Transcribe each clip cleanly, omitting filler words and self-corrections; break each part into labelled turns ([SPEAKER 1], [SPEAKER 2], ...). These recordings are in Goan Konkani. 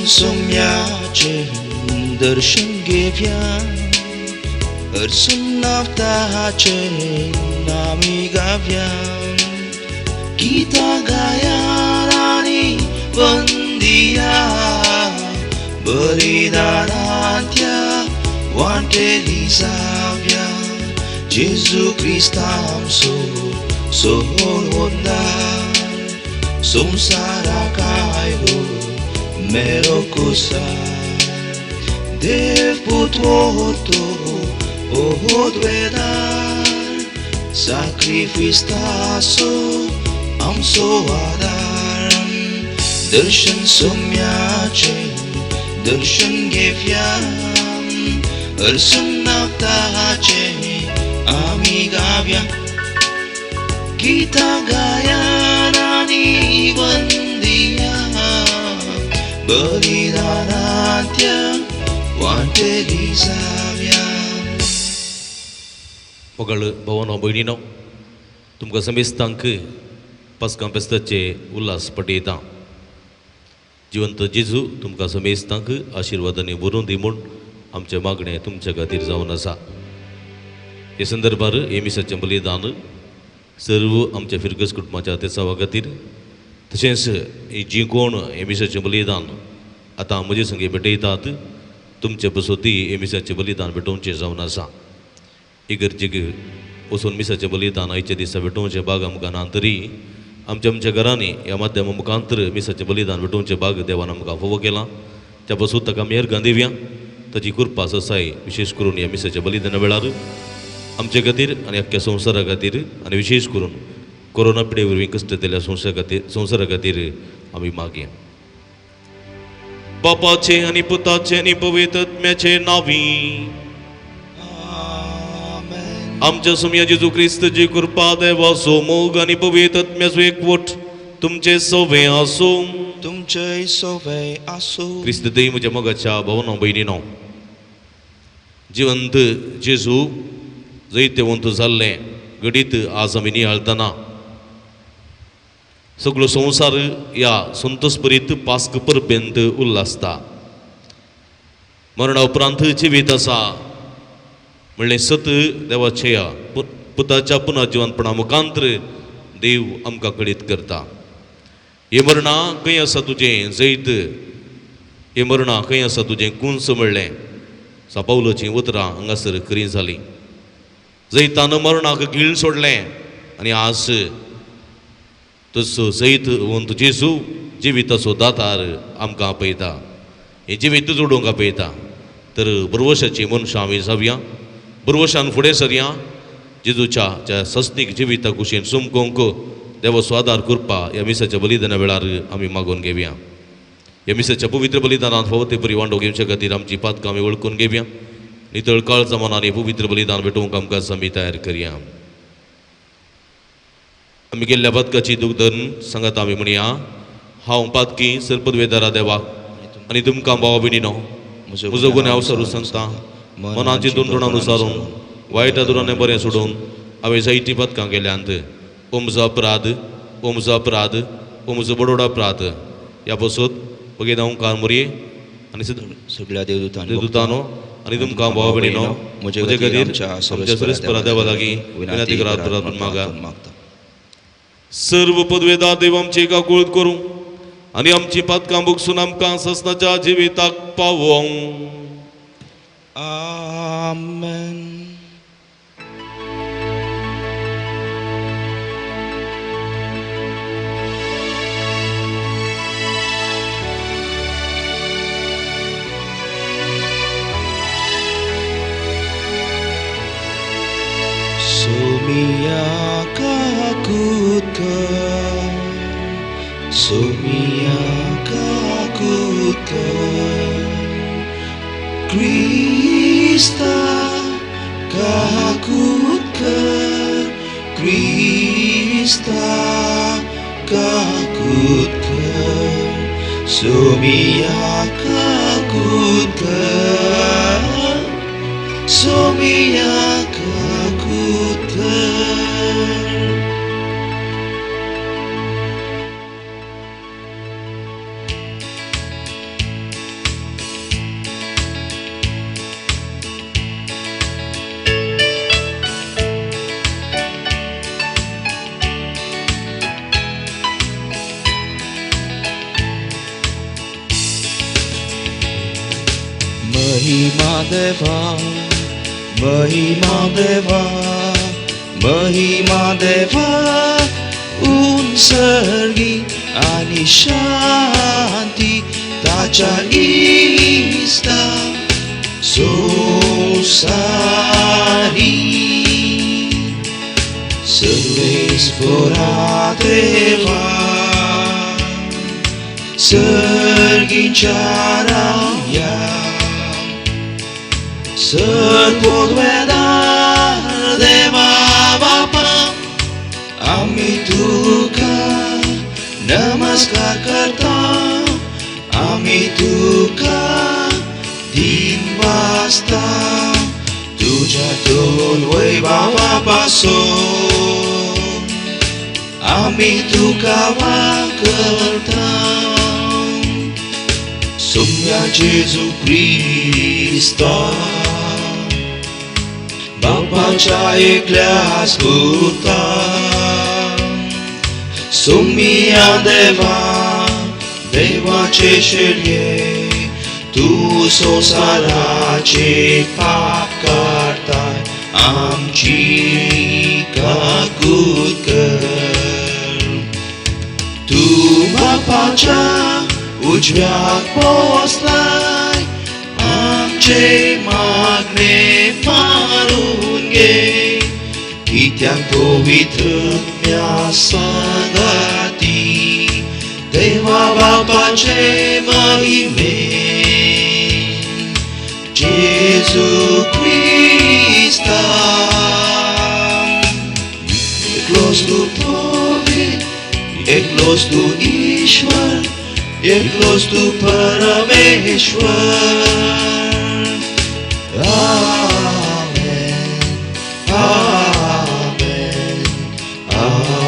[SPEAKER 1] सोम्याचें दर्शन घेवया हरसुनाथाचें आमी गावया गीतां गाया आनी वंदिया बलिदानांत्या वांटेली जावया जेजू क्रिस्तांचो सोडवणार संवसाराक आयलो मेरो कुसार देव पूत होतो ओदवेदार साक्रिफिस्ताचो आमचो आदार दर्शन सोम्याचें दर्शन घेवया हरसुनाथाचें आमी गावया गीतां गाया आनी वंदिया बलिदानांत्या वांटेली जावया.
[SPEAKER 2] मोगाळ भावानो भयणीनो, तुमकां समेस्तांक पास्कां फेस्ताचे उल्हास पटयता. जिवंत जेजू तुमकां समेस्तांक आशिर्वादांनी भरून दी म्हूण आमचें मागणें तुमच्या खातीर जावन आसा. हे संदर्भार हे मिसाचें बलिदान सर्व आमच्या फिरगज कुटुंबाच्या तेसावा खातीर, तशेंच जीं कोण हे मिसाचें बलिदान आतां म्हजे संगे भेटयतात तुमचे बसोती हे मिसाचें बलिदान भेटोवचें जावन आसा. इगर्जेक वचून मिसाचें बलिदान आयच्या दिसा भेटोवचें भाग आमकां ना तरी आमच्या आमच्या घरांनी ह्या माध्यमा मुखांतर मिसाचें बलिदान भेटोवचें भाग देवान आमकां फावो केलां. त्या पासून ताका आमी अर्गां दिवया. ताची कृपा ससाय विशेश करून ह्या मिसाच्या बलिदाना वेळार आमचे खातीर आनी अख्ख्या संवसारा खातीर आनी विशेश करून कोरोना पिडे वरवीं कश्ट दिल्ल्या संवसारा खातीर आमी मागया. बापाचें आनी पुताचें आनी पवित्र आत्म्याचें नांवी आमच्या सुमया जेजू क्रिस्तची कृपा, देवाचो मोग आनी पवित्र आत्म्याचो एकवट तुमचे सवे आसूं.
[SPEAKER 1] तुमचेय सवे आसूं.
[SPEAKER 2] क्रिस्त देव म्हज्या मोगाच्या भावनो भयणीनो, जिवंत जेजू जैतवंत जाल्लें घडीत आज आमी नियाळतना सगळो संवसार ह्या संतोषभरीत पास्क परबेंत उल्लासता. मरणा उपरांत जिवीत आसा म्हणलें सत देवाच्या पुताच्या पुनर्जिवंतपणा मुखांतर देव आमकां कळीत करता. हे मरणा खंय आसा तुजें जैत, हे मरणा खंय आसा तुजें कुंस म्हणलें सापावलोचीं उतरां हांगासर खरीं जालीं. जैतान मरणाक गिळ सोडलें आनी आज तसो जैत वंत जेजू जिविताचो दातार आमकां आपयता, हें जिवीत जोडूंक आपयता. तर बरवशाची मनशां आमी जावया, बरवशान फुडें सरया, जेजूच्या त्या सस्नीक जिविता कुशीन सुमकोंक देवाचो आदार करपा ह्या मिसाच्या बलिदाना वेळार आमी मागून घेवया. ह्या मिसाच्या पवित्र बलिदानांत फावो ते परी वांटो घेवचे खातीर आमची पातकां आमी वळखून घेवया. नितळ काळजा मनान पवित्र बलिदान भेटोवंक आमकां आमी तयार करया. आमी गेल्ल्या पातकाची दूख धरून सांगात आमी म्हणया, हांव पातकी सरपदवेदारा देवाक आनी तुमकां भावा भयणीनो म्हजो गुन्यांव सारू सांगता. मनाची दोन अनुसारून वायट दुराने बरें सोडून हांवें जायतीं पातकां केल्यांत. ओ म्हजो अपराध, ओ म्हजो अपराध, ओ म्हजो बडोड अपराध. ह्या पासून बगेन ओंकार मोरये आनी
[SPEAKER 1] सगळ्या देवदूतांनो
[SPEAKER 2] देवदूतांनो आनी तुमकां भावा भयणीनो म्हजे खातीर आमच्या सर्वेस्परा देवा लागीं विनंती करात मागा.
[SPEAKER 1] मागता.
[SPEAKER 2] सर्व पदवेदार देव आमची काकूळत करूं आनी आमची पातकां भोगसून आमकां ससनाच्या जिविताक पावोवं.
[SPEAKER 1] आमेन. Sumia kakutkan, Sumia kakutkan, Krista kakutkan, Krista kakutkan, Sumia kakutkan, Sumia kakutkan. महिमा देवा, महिमा देवा, महिमा देवा, उनसर्गी आनी शांती ताच्या इस्ता संवसारी. सर्वेस्परा देवा, सर्गीच्या राया, सर्वोद्वेदार देवा बापा, आमी तुका नमस्कार करता, आमी तुका दिन वाजता, तुज्या दोन वैभवा पासून आमी तुका वाकरता. सोम्या जेजू क्रिस्ता, बापाच्या एकल्या पुता, सोम्या देवा, देवाचे शेळये, तूं संवसाराचे पाप काडताय, आमची काकूत कर. तूं बापाच्या उजव्याक बसलाय, आमचे मागणे मारून घे, कित्याक पवित्र आत्म्या सांगाती देवा बापाचे महिमे जेजू क्रिस्ता. एकलोच तूं पवित्र, एकलोच तूं ईश्वर, एकलोच तूं परमेश्वर. आमेन, आमेन, आमेन.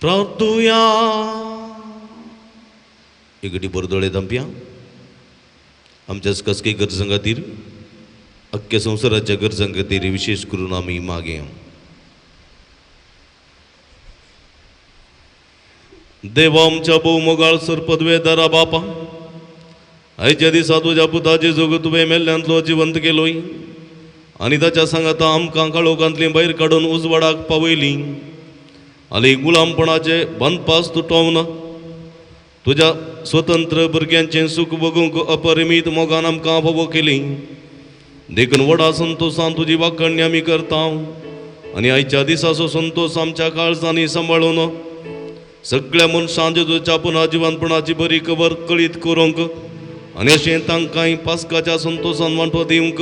[SPEAKER 2] प्रार्थुया. इगडी बरदोळे दंपया आमच्याच कसके गरजां खातीर, अख्ख्या संवसाराच्या गरजां खातीर विशेष करून आमी मागया. देवा आमच्या भोवमोगाळ सरपदवेदारा बापा, आयच्या दिसा तुज्या पुता जेजूक तुवें मेल्ल्यांतलो जिवंत केलोय आनी ताच्या सांगाता आमकां काळोखांतली भायर काडून उजवाडाक पावयली आनी गुलामपणाचे बांदपास तुटोवन तुज्या स्वतंत्र भुरग्यांचें सूख भोगूंक अपरिमीत मोगान आमकां फावो केली. देखून व्हडा संतोशान तुजी वाखणणी आमी करता आनी आयच्या दिसाचो संतोश आमच्या काळजांनी सांबाळून सगळ्या मनशां जेजूच्या पुनर्जिवंतपणाची बरी खबर कळीत करूंक आनी अशें तांकांय पास्काच्या संतोशान वांटो दिवंक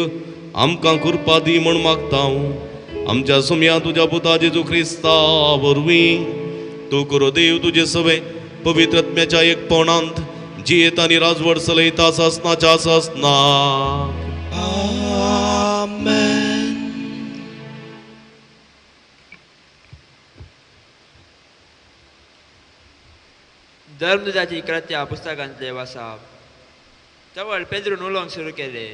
[SPEAKER 2] आमकां कृपा दी म्हूण मागता. आमच्या सुमया तुज्या पुता जेजू क्रिस्ता वरवीं तूं करो देव तुजे सवे पवित्र आत्म्याच्या एक पणांत जियेत आनी राजवट चलयता सासनाच्या सासनाक.
[SPEAKER 1] आमेन.
[SPEAKER 3] धर्मदुजाची कृत्या पुस्तकांतले वासाप. तवळ पेद्रून उलोवंक सुरू केले.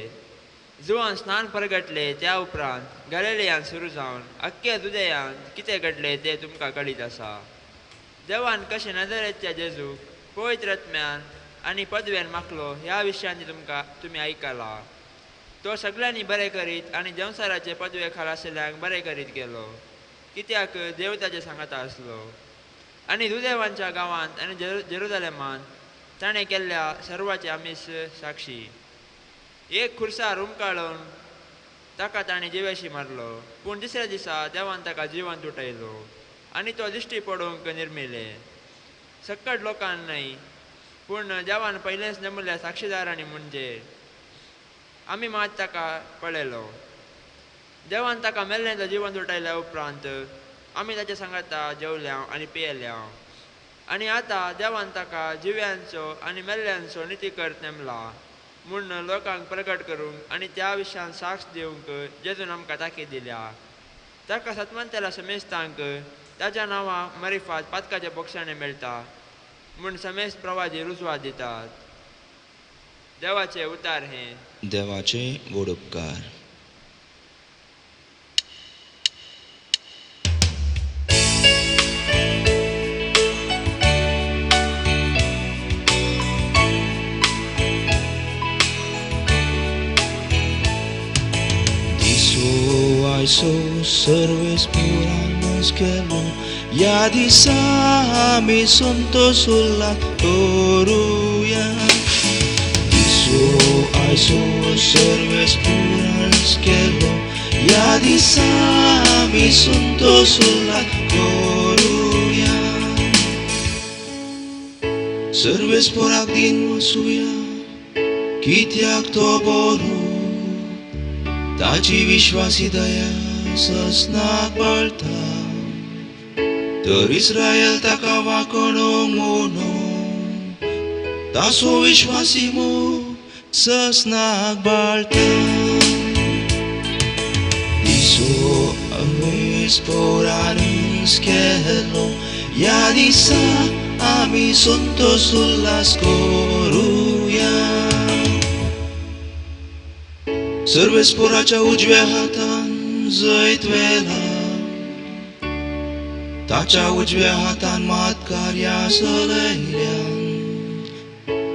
[SPEAKER 3] जुवान स्नान परगटले त्या उपरांत गलिलियांत सुरू जावन अख्ख्या जुदेयांत कितें घडलें तें तुमकां कळीत आसा. देवान कशें नजरेच्या जेजूक पवित्र आत्म्यान आनी पदवेन माखलो ह्या विशयांनी तुमकां तुमी आयकलां. तो सगळ्यांनी बरें करीत आनी देंवचाराचे पदवे खाला आशिल्ल्यांक बरें करीत गेलो, कित्याक देव ताचे सांगाता आसलो. आनी जुदेवांच्या गांवांत आनी जेरुजालेमांत ताणें केल्ल्या सर्वाचे आमीच साक्षी. एक खुर्सार हुमकाळून ताका ताणें जिवेशी मारलो, पूण दुसऱ्या दिसा देवान ताका जिवंत उठयलो आनी तो दिश्टी पडूंक निर्मिले. सक्कट लोकांक न्हय, पूण देवान पयलेंच नेमिल्ल्या साक्षीदारांनी म्हणजे आमी मात ताका पळयलो. देवान ताका मेल्ल्यांचो जिवंत उठयल्या उपरांत आमी ताच्या सांगाता जेवल्या आनी पियेल्या. आनी आतां देवान ताका जिव्यांचो आनी मेल्ल्यांचो नितीकर्त नेमला म्हूण लोकांक प्रगट करूंक आनी त्या विशयान साक्ष दिवंक जेजून आमकां ताकीद दिल्या. ताका सतमंतेल्या समेस्तांक ताच्या नांवा मरिफात पातकाचे बोक्षाणे मेळटा म्हूण समेस्त प्रवाजी रुजवात दितात. देवाचे उतार हें.
[SPEAKER 1] देवाचे व्हड उपकार. आयसो सर्वेस्पोरानूच केलो ह्या दिसा आमी संतोश उल्हास करुया. दिसो आयसो सर्वेस्पोरानूच केलो ह्या दिसा आमी संतोश उल्हास करुया. सर्वेस्पोराक दिन वसुया कित्याक तो बरो, ताची विश्वासी दया ससनाक पाळता. तर इस्रायल ताका वांकडो म्हणून ताचो विश्वासी मोग ससनाक बाळता. दिसो अवेस्पोरानूच केलो ह्या दिसा आमी संतोश उल्हास करुया. सर्वेस्पोराच्या उजव्या हातान जैत वेला, ताच्या उजव्या हातान मात कार्यां चलयल्यान.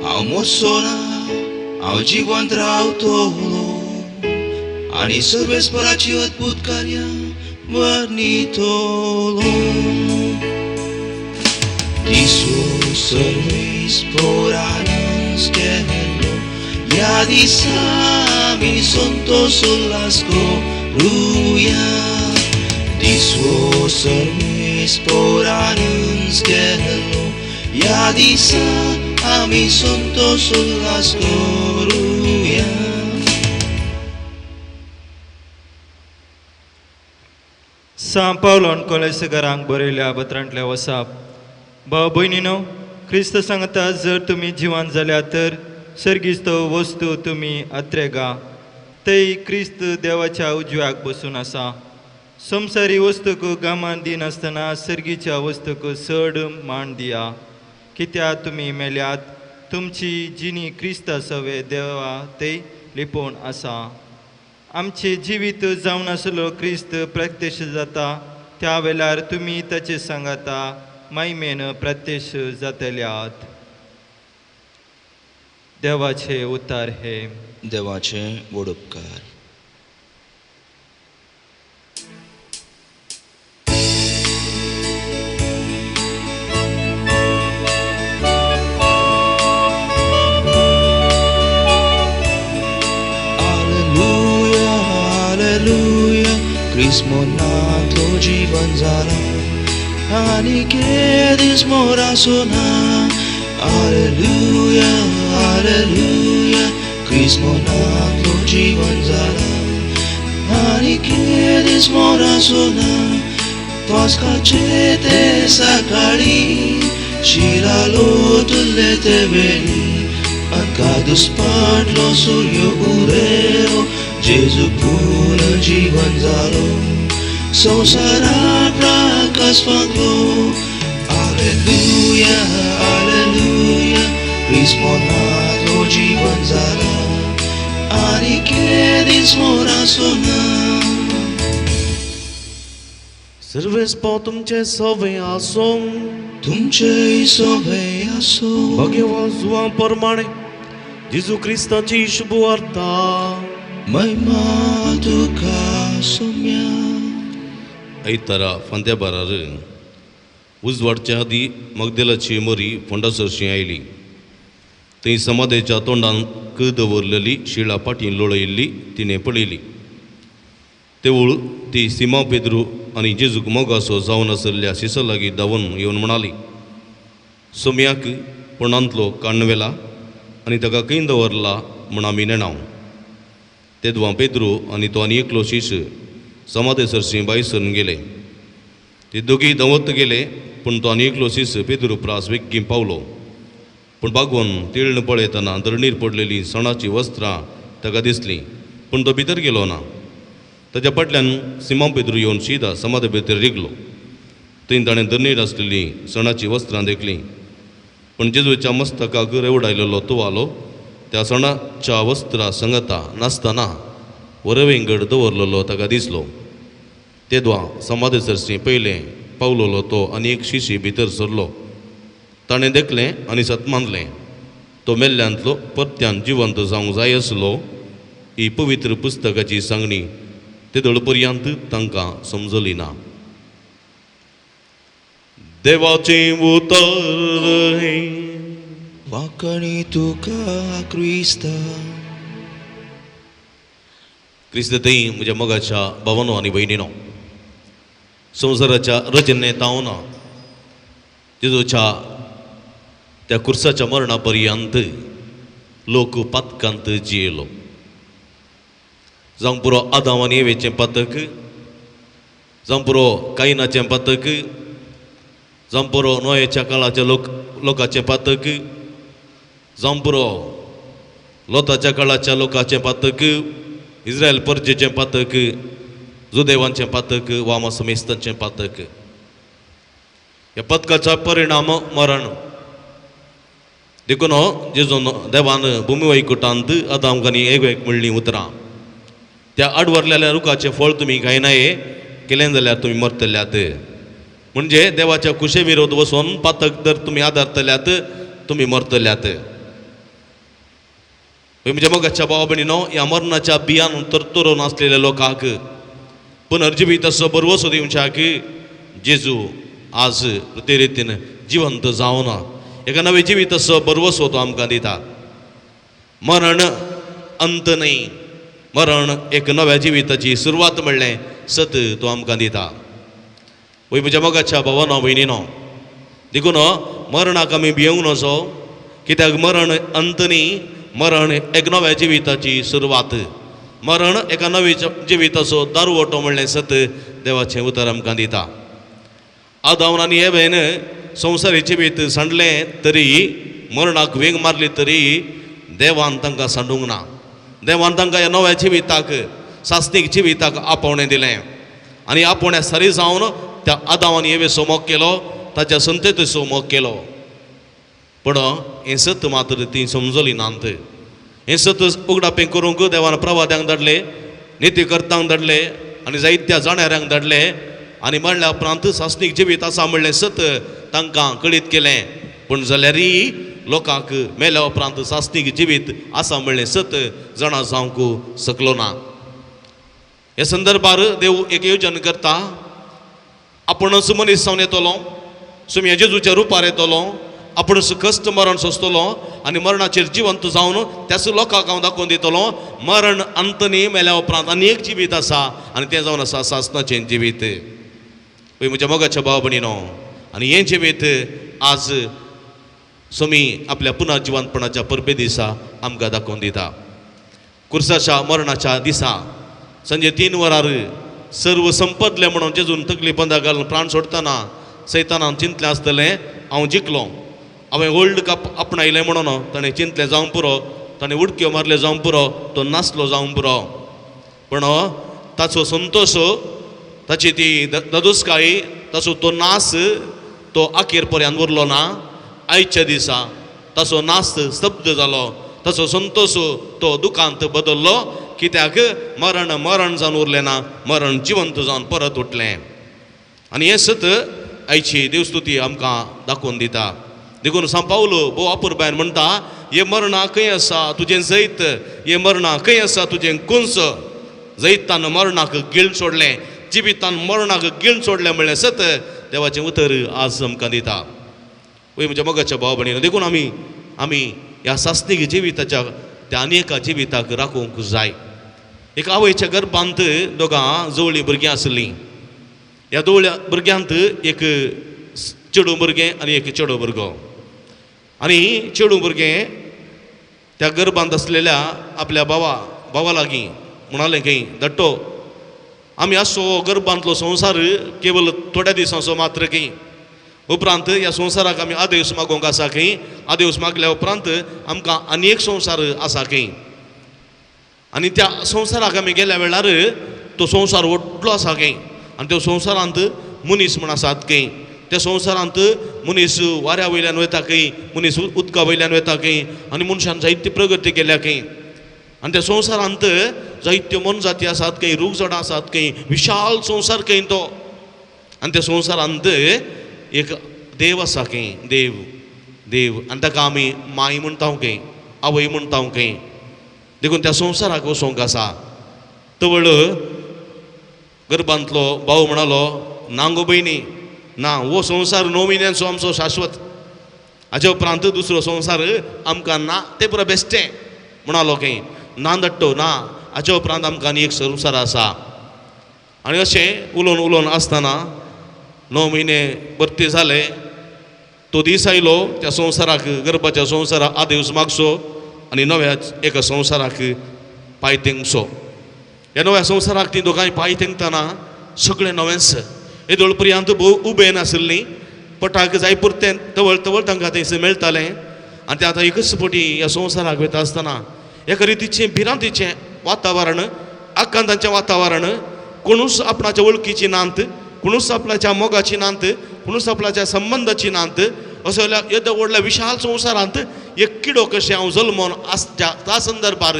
[SPEAKER 1] हांव मोरचो ना, हांव जिवंत रावतलो आनी सर्वेस्पोराची अद्भुत कार्यां वर्णितलो. दिसो सर्वेस्पोरानूच केलो ह्या दिसा आमी संतोश उल्हास करुया. दिसो सर्वेस्पोरानूच केलो ह्या दिसा आमी संतोश उल्हास करुया.
[SPEAKER 4] सां पावलोन कोलेसगरांक बरयल्या पत्रांतल्या वसाप. भाव भयणीनो, क्रिस्त सांगता जर तुमी जिवान जाल्या तर सर्गीस्त वस्तू तुमी अत्रेगा. थंय क्रिस्त देवाच्या उजव्याक बसून आसा. संवसारी वस्तूक गामान दिनासतना सर्गीच्या वस्तूक चड मान दिया. कित्याक तुमी मेल्यात, तुमची जिणी क्रिस्ता सवे देवा थंय लिपोवन आसा. आमचे जिवीत जावन आसलो क्रिस्त प्रत्यक्ष जाता त्या वेळार तुमी ताचे सांगाता मायमेन प्रत्यक्ष जातल्यात. देवाचे उतार हे.
[SPEAKER 1] देवाचे व्हड उपकार. हालेलुया हालेलुया, क्रिस्त मरणांतलो जीवन जाला आनी केदीस मोरासो ना. हालेलुया हालेलुया, क्रिस्त मरणांतलो जीवन जाला आनी केदीस मोरासो ना. पास्काचे ते सकाळी शिला लोटले ते वेळी, आमकां दुस्पाटलो सूर्य उदेलो, जेजू पुनर्जीवन जालो, संवसाराक प्रकाश फांकलो. हालेलुया हालेलुया, क्रिस्त मरणांतलो जीवन जाला आनी केदीस मोरासो ना.
[SPEAKER 2] सर्वेस्पोर तुमचे सवे आसूं,
[SPEAKER 1] तुमचेय सवे आसूं.
[SPEAKER 2] भाग्यवान जुवां प्रमाणे जेजू क्रिस्ताची शुभ वार्ता.
[SPEAKER 1] महिमा तुका सोम्या.
[SPEAKER 2] आयतारा फांत्या बारार उजवाडच्या आदी मगदेलाची मरी फोंडा सरशी आयली. थंय समाधेच्या तोंडान क दवरलेली शिळा पाटी लोळयल्ली तिणें पळयली. तेवूळ ती सिमा पेद्रू आनी जेजूक मोगासो जावन आशिल्ल्या शिसा लागीं धांवून येवन म्हणाली, सोम्याक पोंडांतलो काण्ण व्हेला आनी ताका खंय दवरला म्हूण आमी नेणाव. तेदवां पेद्रू आनी तो आनी एकलो शिश समाधे सरशीं भायर सरून गेले. ते दोगीय धांवत गेले, पूण तो आनी एकलो शिश पेद्रू प्रास बेगीन पावलो. पूण बागोवन तिळण पळयतना धरणीर पडलेलीं सणाचीं वस्त्रां ताका दिसलीं, पूण तो भितर गेलो ना. ताच्या फाटल्यान सिमा पेद्रू येवन शिदा समाधे भितर रिगलो. थंय ताणें धरणीर आसलेलीं सणाचीं वस्त्रां देखलीं, पूण जेजूच्या मस्तकाक रेवडायलेलो तुवालो त्या सणाच्या वस्त्रां संगता नासतना वरवेंगड दवरलेलो ताका दिसलो. तेदवा समाधे सरशीं पयलें पावलोलो तो आनी एक शिशी भितर सरलो. ताणें देखलें आनी सत मानलें. तो मेल्ल्यांतलो परत्यान जिवंत जावंक जाय आसलो. ही पवित्र पुस्तकाची सांगणी ते पर्यंत तांकां समजली ना. देवाचें उतर हें.
[SPEAKER 1] वांकणी तुका क्रिस्ता.
[SPEAKER 2] क्रिस्त थंय म्हज्या मोगाच्या भावानो आनी भयणीनो, संवसाराच्या रचने तावन जेजूच्या त्या कुर्साच्या मरणा पर्यंत लोक पातकांत जियेलो. जावं पुरो आदांव आनी एवेचें पातक, जावं पुरो कायनाचें पातक, जावं पुरो नोयेच्या काळाच्या लोकाचें पातक, जावं पुरो लोताच्या काळाच्या लोकाचें पातक, इस्रायल परजेचें पातक, जुदेवांचें पातक वा समेस्तांचें पातक. ह्या पथकाचो परिणाम मरण. देखून जेजून देवान भुमी वैकुटांत आदांक आनी एवेक म्हणलीं उतरां, त्या आडवरलेल्या रुखाचें फळ तुमी खायनाये, केलें जाल्यार तुमी मरतल्यात. म्हणजे देवाच्या कुशे विरोध वचून पातक जर तुमी आदारतल्यात तुमी मरतल्यात. म्हज्या मोगाच्या भाव भयणीनो, ह्या मरणाच्या बियान तरतरून आसलेल्या लोकांक पुनर्जिवीत असो बरवसो दिवच्याक जेजू आज ते रितीन जिवंत जावन एका नवे जिवीत असो बरवसो तो आमकां दिता. मरण अंत न्हय, मरण एक नव्या जिविताची सुरवात म्हणलें सत तो आमकां दिता. वय म्हज्या मोगाच्या भावानो भयणीनो, देखून मरणाक आमी भियोंक नजो, कित्याक मरण अंत न्ही, मरण एक नव्या जिविताची सुरवात. मरण एका नव्या जिविताचो दारवटो म्हणलें सत देवाचें उतर आमकां दिता. आदावन आनी एवेन संवसारी जिवीत सांडलें तरी, मरणाक वेंग मारली तरी देवान तांकां सांडूंक ना. देवान तांकां ह्या नव्या जिविताक, सासणीक जिविताक आपोवणें दिलें आनी आपोवण्या सरी जावन त्या आदाव आनी एवेचो मोग केलो, ताच्या संततीचो मोग केलो. पूण हें सत मात्र ती समजली नात. हें सत उगडापें करूंक देवान प्रवाद्यांक धाडले, नितीकर्तांक धाडले आनी जायत्या जाणाऱ्यांक धाडले आनी मरल्या उपरांत सासणीक जिवीत आसा म्हणलें सत तांकां कळीत केलें. पूण जाल्यारय लोकांक मेल्या उपरांत सासणीक जिवीत आसा म्हणलें सत जाणा जावंक शकलो ना. ह्या संदर्भार देव एक येवजण करता. आपूणच मनीस जावन येतलो, सुम्या जेजूच्या रुपार येतलो, आपूणच कश्ट मरण सोंसतलो आनी मरणाचेर जिवंत जावन त्याच लोकांक हांव दाखोवन दितलो मरण अंत न्ही, मेल्या उपरांत आनी एक जिवीत आसा आनी तें जावन आसा सासणाचें जिवीत. पळय म्हज्या मोगाच्या भाव भयणीनो, आनी हें जिवीत आज सोमी आपल्या पुनर्जिवंतपणाच्या परबे दिसा आमकां दाखोवन दिता. कुर्साच्या मरणाच्या दिसा संजे 3 वरार सर्व संपतलें म्हणून जेजून तकली बंदा घालून प्राण सोडटना सैतानान चिंतलें आसतलें हांव जिखलो, हांवें वर्ल्ड कप आपणायलें म्हणून ताणें चिंतलें जावं पुरो, ताणें उडक्यो मारल्यो जावं पुरो, तो नासलो जावं पुरो. पूण ताचो संतोश, ताची ती ददुसकाय, ताचो तो नास तो अखेर पर्यंत उरलो ना. आयच्या दिसा ताचो नास स्तब्ध जालो, ताचो संतोश तो दुखांत बदल्लो, कित्याक मरण मरण जावन उरलें ना, मरण जिवंत जावन परत उठलें. आनी हें सत आयची देवस्तुती आमकां दाखोवन दिता. देखून सांव पावलो भोव अपुरबायन म्हणटा, हे मरणा खंय आसा तुजें जैत, हे मरणा खंय आसा तुजें कुंस. जैतान मरणाक गिळ सोडलें, जिवितान मरणाक गिळ सोडलें म्हणलें सत देवाचें उतर आज आमकां दिता. वय म्हज्या मोगाच्या भाव भयणीनो, देखून आमी आमी ह्या सासणीक जिविताच्या त्या आनी एका जिविताक राखूंक जाय. एका आवयच्या गर्भांत दोगां जवळीं भुरगीं आसलीं. ह्या दोवळ्या भुरग्यांत एक चेडूं भुरगें आनी एक चेडो भुरगो. आनी चेडूं भुरगें त्या गर्भांत आसलेल्या आपल्या भावा लागीं म्हणालें खंय, धाडटो आमी आसो गर्भांतलो संवसार केवल थोड्या दिसांचो मात्र खंय, उपरांत ह्या संवसाराक आमी आदेस मागूंक आसा खंय, आदेस मागल्या उपरांत आमकां आनी एक संवसार आसा खंय. आनी त्या संवसाराक आमी गेल्या वेळार तो संवसार व्हडलो आसा खंय आनी त्या संवसारांत मनीस म्हण आसात खंय, त्या संवसारांत मनीस वाऱ्या वयल्यान वयता खंय, मनीस उदका वयल्यान वयता खंय आनी मनशान जायती प्रगती केल्या खंय. आनी त्या संवसारांत जायत्यो मोनजाती आसात खंय, रूख झाडां आसात खंय, विशाल संवसार खंय तो. आनी त्या संवसारांत एक देव आसा खंय, देव देव, आनी ताका आमी माय म्हणटा खंय, आवय म्हणटा खंय. देखून त्या संवसाराक वचोंक आसा. तवळ गर्भांतलो भाव म्हणालो, ना गो भयणी ना, हो संवसार 9 म्हयन्यांचो आमचो शाश्वत, हाजे उपरांत दुसरो संवसार आमकां ना, तें पुरो बेश्टें म्हणालो खंय. ना धाडटो ना, हाजे उपरांत आमकां आनी एक संवसार आसा. आनी अशें उलोवन उलोवन आसतना 9 म्हयने भरती जाले. तो दीस आयलो त्या संवसाराक, गर्भाच्या संवसाराक आदेस मागचो आनी नव्या एका संवसाराक पांय तेंकचो. ह्या नव्या संवसाराक ती दोगांय पांय तेंकतना सगळें नवेंच. येदोळ पर्यंत भोव उबें नाशिल्लीं, पटाक जाय पुरतें तवळ तवळ तांकां थंयसर मेळटालें. आनी तें आतां एकच फावटी ह्या संवसाराक वता आसतना एका रितीचें भिरांतीचें वातावरण, आकांताचें वातावरण, कोणूच आपणाच्या वळखीची नात, कोणूच आपल्याच्या मोगाची नात, कोणूच आपल्याच्या संबंदाची नात. असो येद्या व्हडल्या विशाल संवसारांत एक किडो कशें हांव जल्मोन आसच्या त्या संदर्भार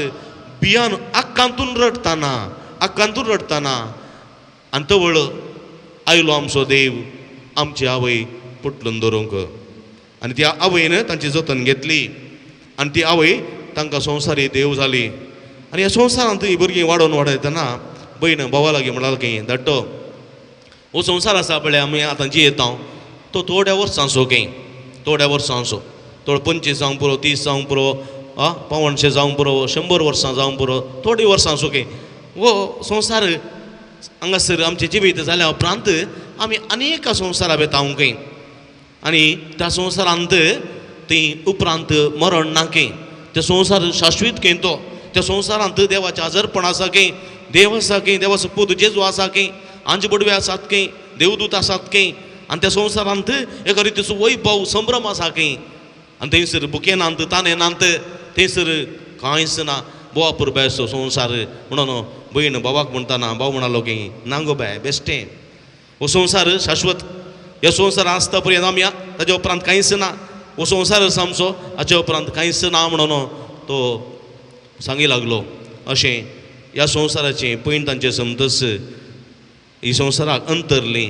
[SPEAKER 2] भियान आकांतून रडटना, आकांतून रडटना आनी तवळ आयलो आमचो देव आमची आवय पोटलून दवरूंक. आनी त्या आवयन तांची जतन घेतली आनी ती आवय तांकां संवसारी देव जाली. आनी ह्या संवसारांत ही भुरगीं वाडोवन वाडयतना भयण भावा लागीं म्हणाल की धाडटो हो संवसार आसा पळय आमी आतां जियेता तो थोड्या वर्सांचो खंय, थोड्या वर्सांचो, थोडो 25 जावंक पुरो, 30 जावंक पुरो, आ 175 जावंक पुरो, 100 वर्सां जावंक पुरो, थोडी वर्सांचो खंय हो संवसार हांगासर आमचें जिवीत जाल्या उपरांत आमी आनी एका संवसारा वेता खंय. आनी त्या संवसारांत ती उपरांत मरण ना खंय, ते संवसार शाश्वीत खंय तो, त्या संवसारांत देवाचें आजरपण आसा खंय, देव आसा खंय, देवाचो पूत जेजू आसा खंय, आंज बडवे आसात खंय, देवदूत आसात खंय. आनी त्या संवसारांत एका रितीचो वैभव संभ्रम आसा खंय. आनी थंयसर भुके नात, ताने नात, थंयसर कांयच ना, बोवा पुरबायचो संवसार. म्हणून भयण भावाक म्हणटना भाव म्हणालो की ना गो बाय बेश्टें हो संवसार शाश्वत, ह्या संवसार आसता पर्यंत आमी ताच्या उपरांत कांयच ना, हो संवसार आसा आमचो, हाच्या उपरांत कांयच ना म्हणून तो सांगी लागलो. अशें ह्या संवसाराचें पयण तांचें समतस ही संवसाराक अंतरली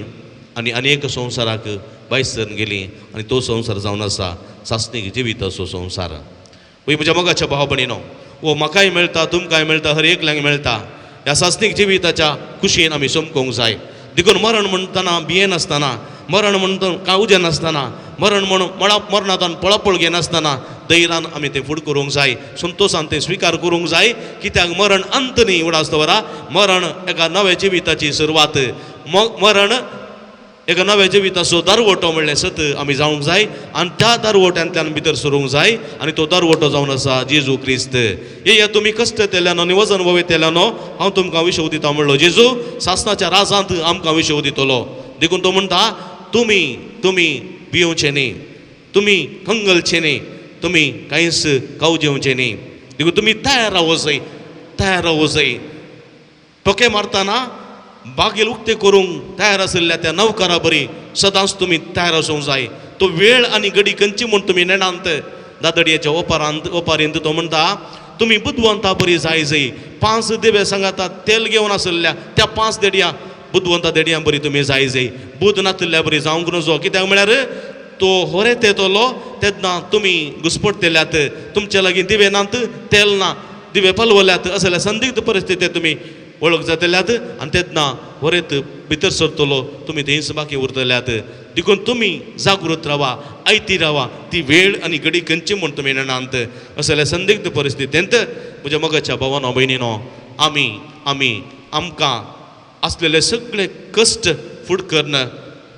[SPEAKER 2] आनी अनेक संवसाराक भायर सरून गेली आनी तो संवसार जावन आसा सासणीक जिविताचो संवसार. वय म्हज्या मोगाच्या भाव भयणीनो, हो म्हाकाय मेळटा, तुमकांय मेळटा, हर एकल्यांक मेळटा. ह्या सासणीक जिविताच्या कुशीन आमी चमकोवंक जाय. देखून मरण म्हणटना भियेनासतना, मरण म्हणटना काळजें नासतना, मरण म्हण मरणांत पळापळ घेनासतना धैर्यान आमी तें फुड करूंक जाय, संतोशान तें स्विकार करूंक जाय. कित्याक मरण अंत न्ही उडास दवरा, मरण एका नव्या जिविताची सुरवात, मरण एका नव्या जिविताचो दारवटो म्हणलें सत आमी जावंक जाय. आनी त्या दारवट्यांतल्यान भितर सरूंक जाय आनी तो दारवटो जावन आसा जेजू क्रिस्त. येया तुमी कश्ट तेल्यानो आनी वजन वयतेल्यानो, हांव तुमकां विशव दिता म्हणलो जेजू. सासणाच्या राजांत आमकां विशव दितलो. देखून तो म्हणटा तुमी तुमी भियोवचें न्ही, तुमी कंगलचें न्ही, तुमी कांयच कावजेवचें न्ही. देखून तुमी तयार रावो जाय, तयार रावो जाय. ठोके मारतना बागेल उक्ते करूंक तयार आशिल्ल्या त्या नवकारा बरी सदांच तुमी तयार आसूंक जाय. तो वेळ आनी घडी खंयची म्हूण तुमी नेणांत. दादडयेच्या ओपारांत ओपारींत तो म्हणटा तुमी बुदवंता बरी जाय जाय. 5 दिवे सांगाता तेल घेवन आशिल्ल्या त्या 5 देडयां बुदवंता देडयां बरी तुमी जाय जाय. बुद नातिल्ल्या बरी जावंक नजो. कित्याक म्हळ्यार तो होरेत येतलो तेन्ना तुमी घुसपडटेल्यात, तुमच्या लागीं दिवे नात, तेल ना, दिवे पालवल्यात, असल्या संदिग्ध परिस्थितींत तुमी वळख जातल्यात आनी तेन्ना होरेत भितर सरतलो, तुमी थंयच बाकी उरतल्यात. देखून तुमी जागृत रावा, आयती रावा, ती वेळ आनी घडी खंयची म्हूण तुमी नेणांत. असल्या संदिग्ध परिस्थितींत म्हज्या मोगाच्या भावानो भयणीनो, आमी आमी आमकां आसलेले सगळे कश्ट फुड करून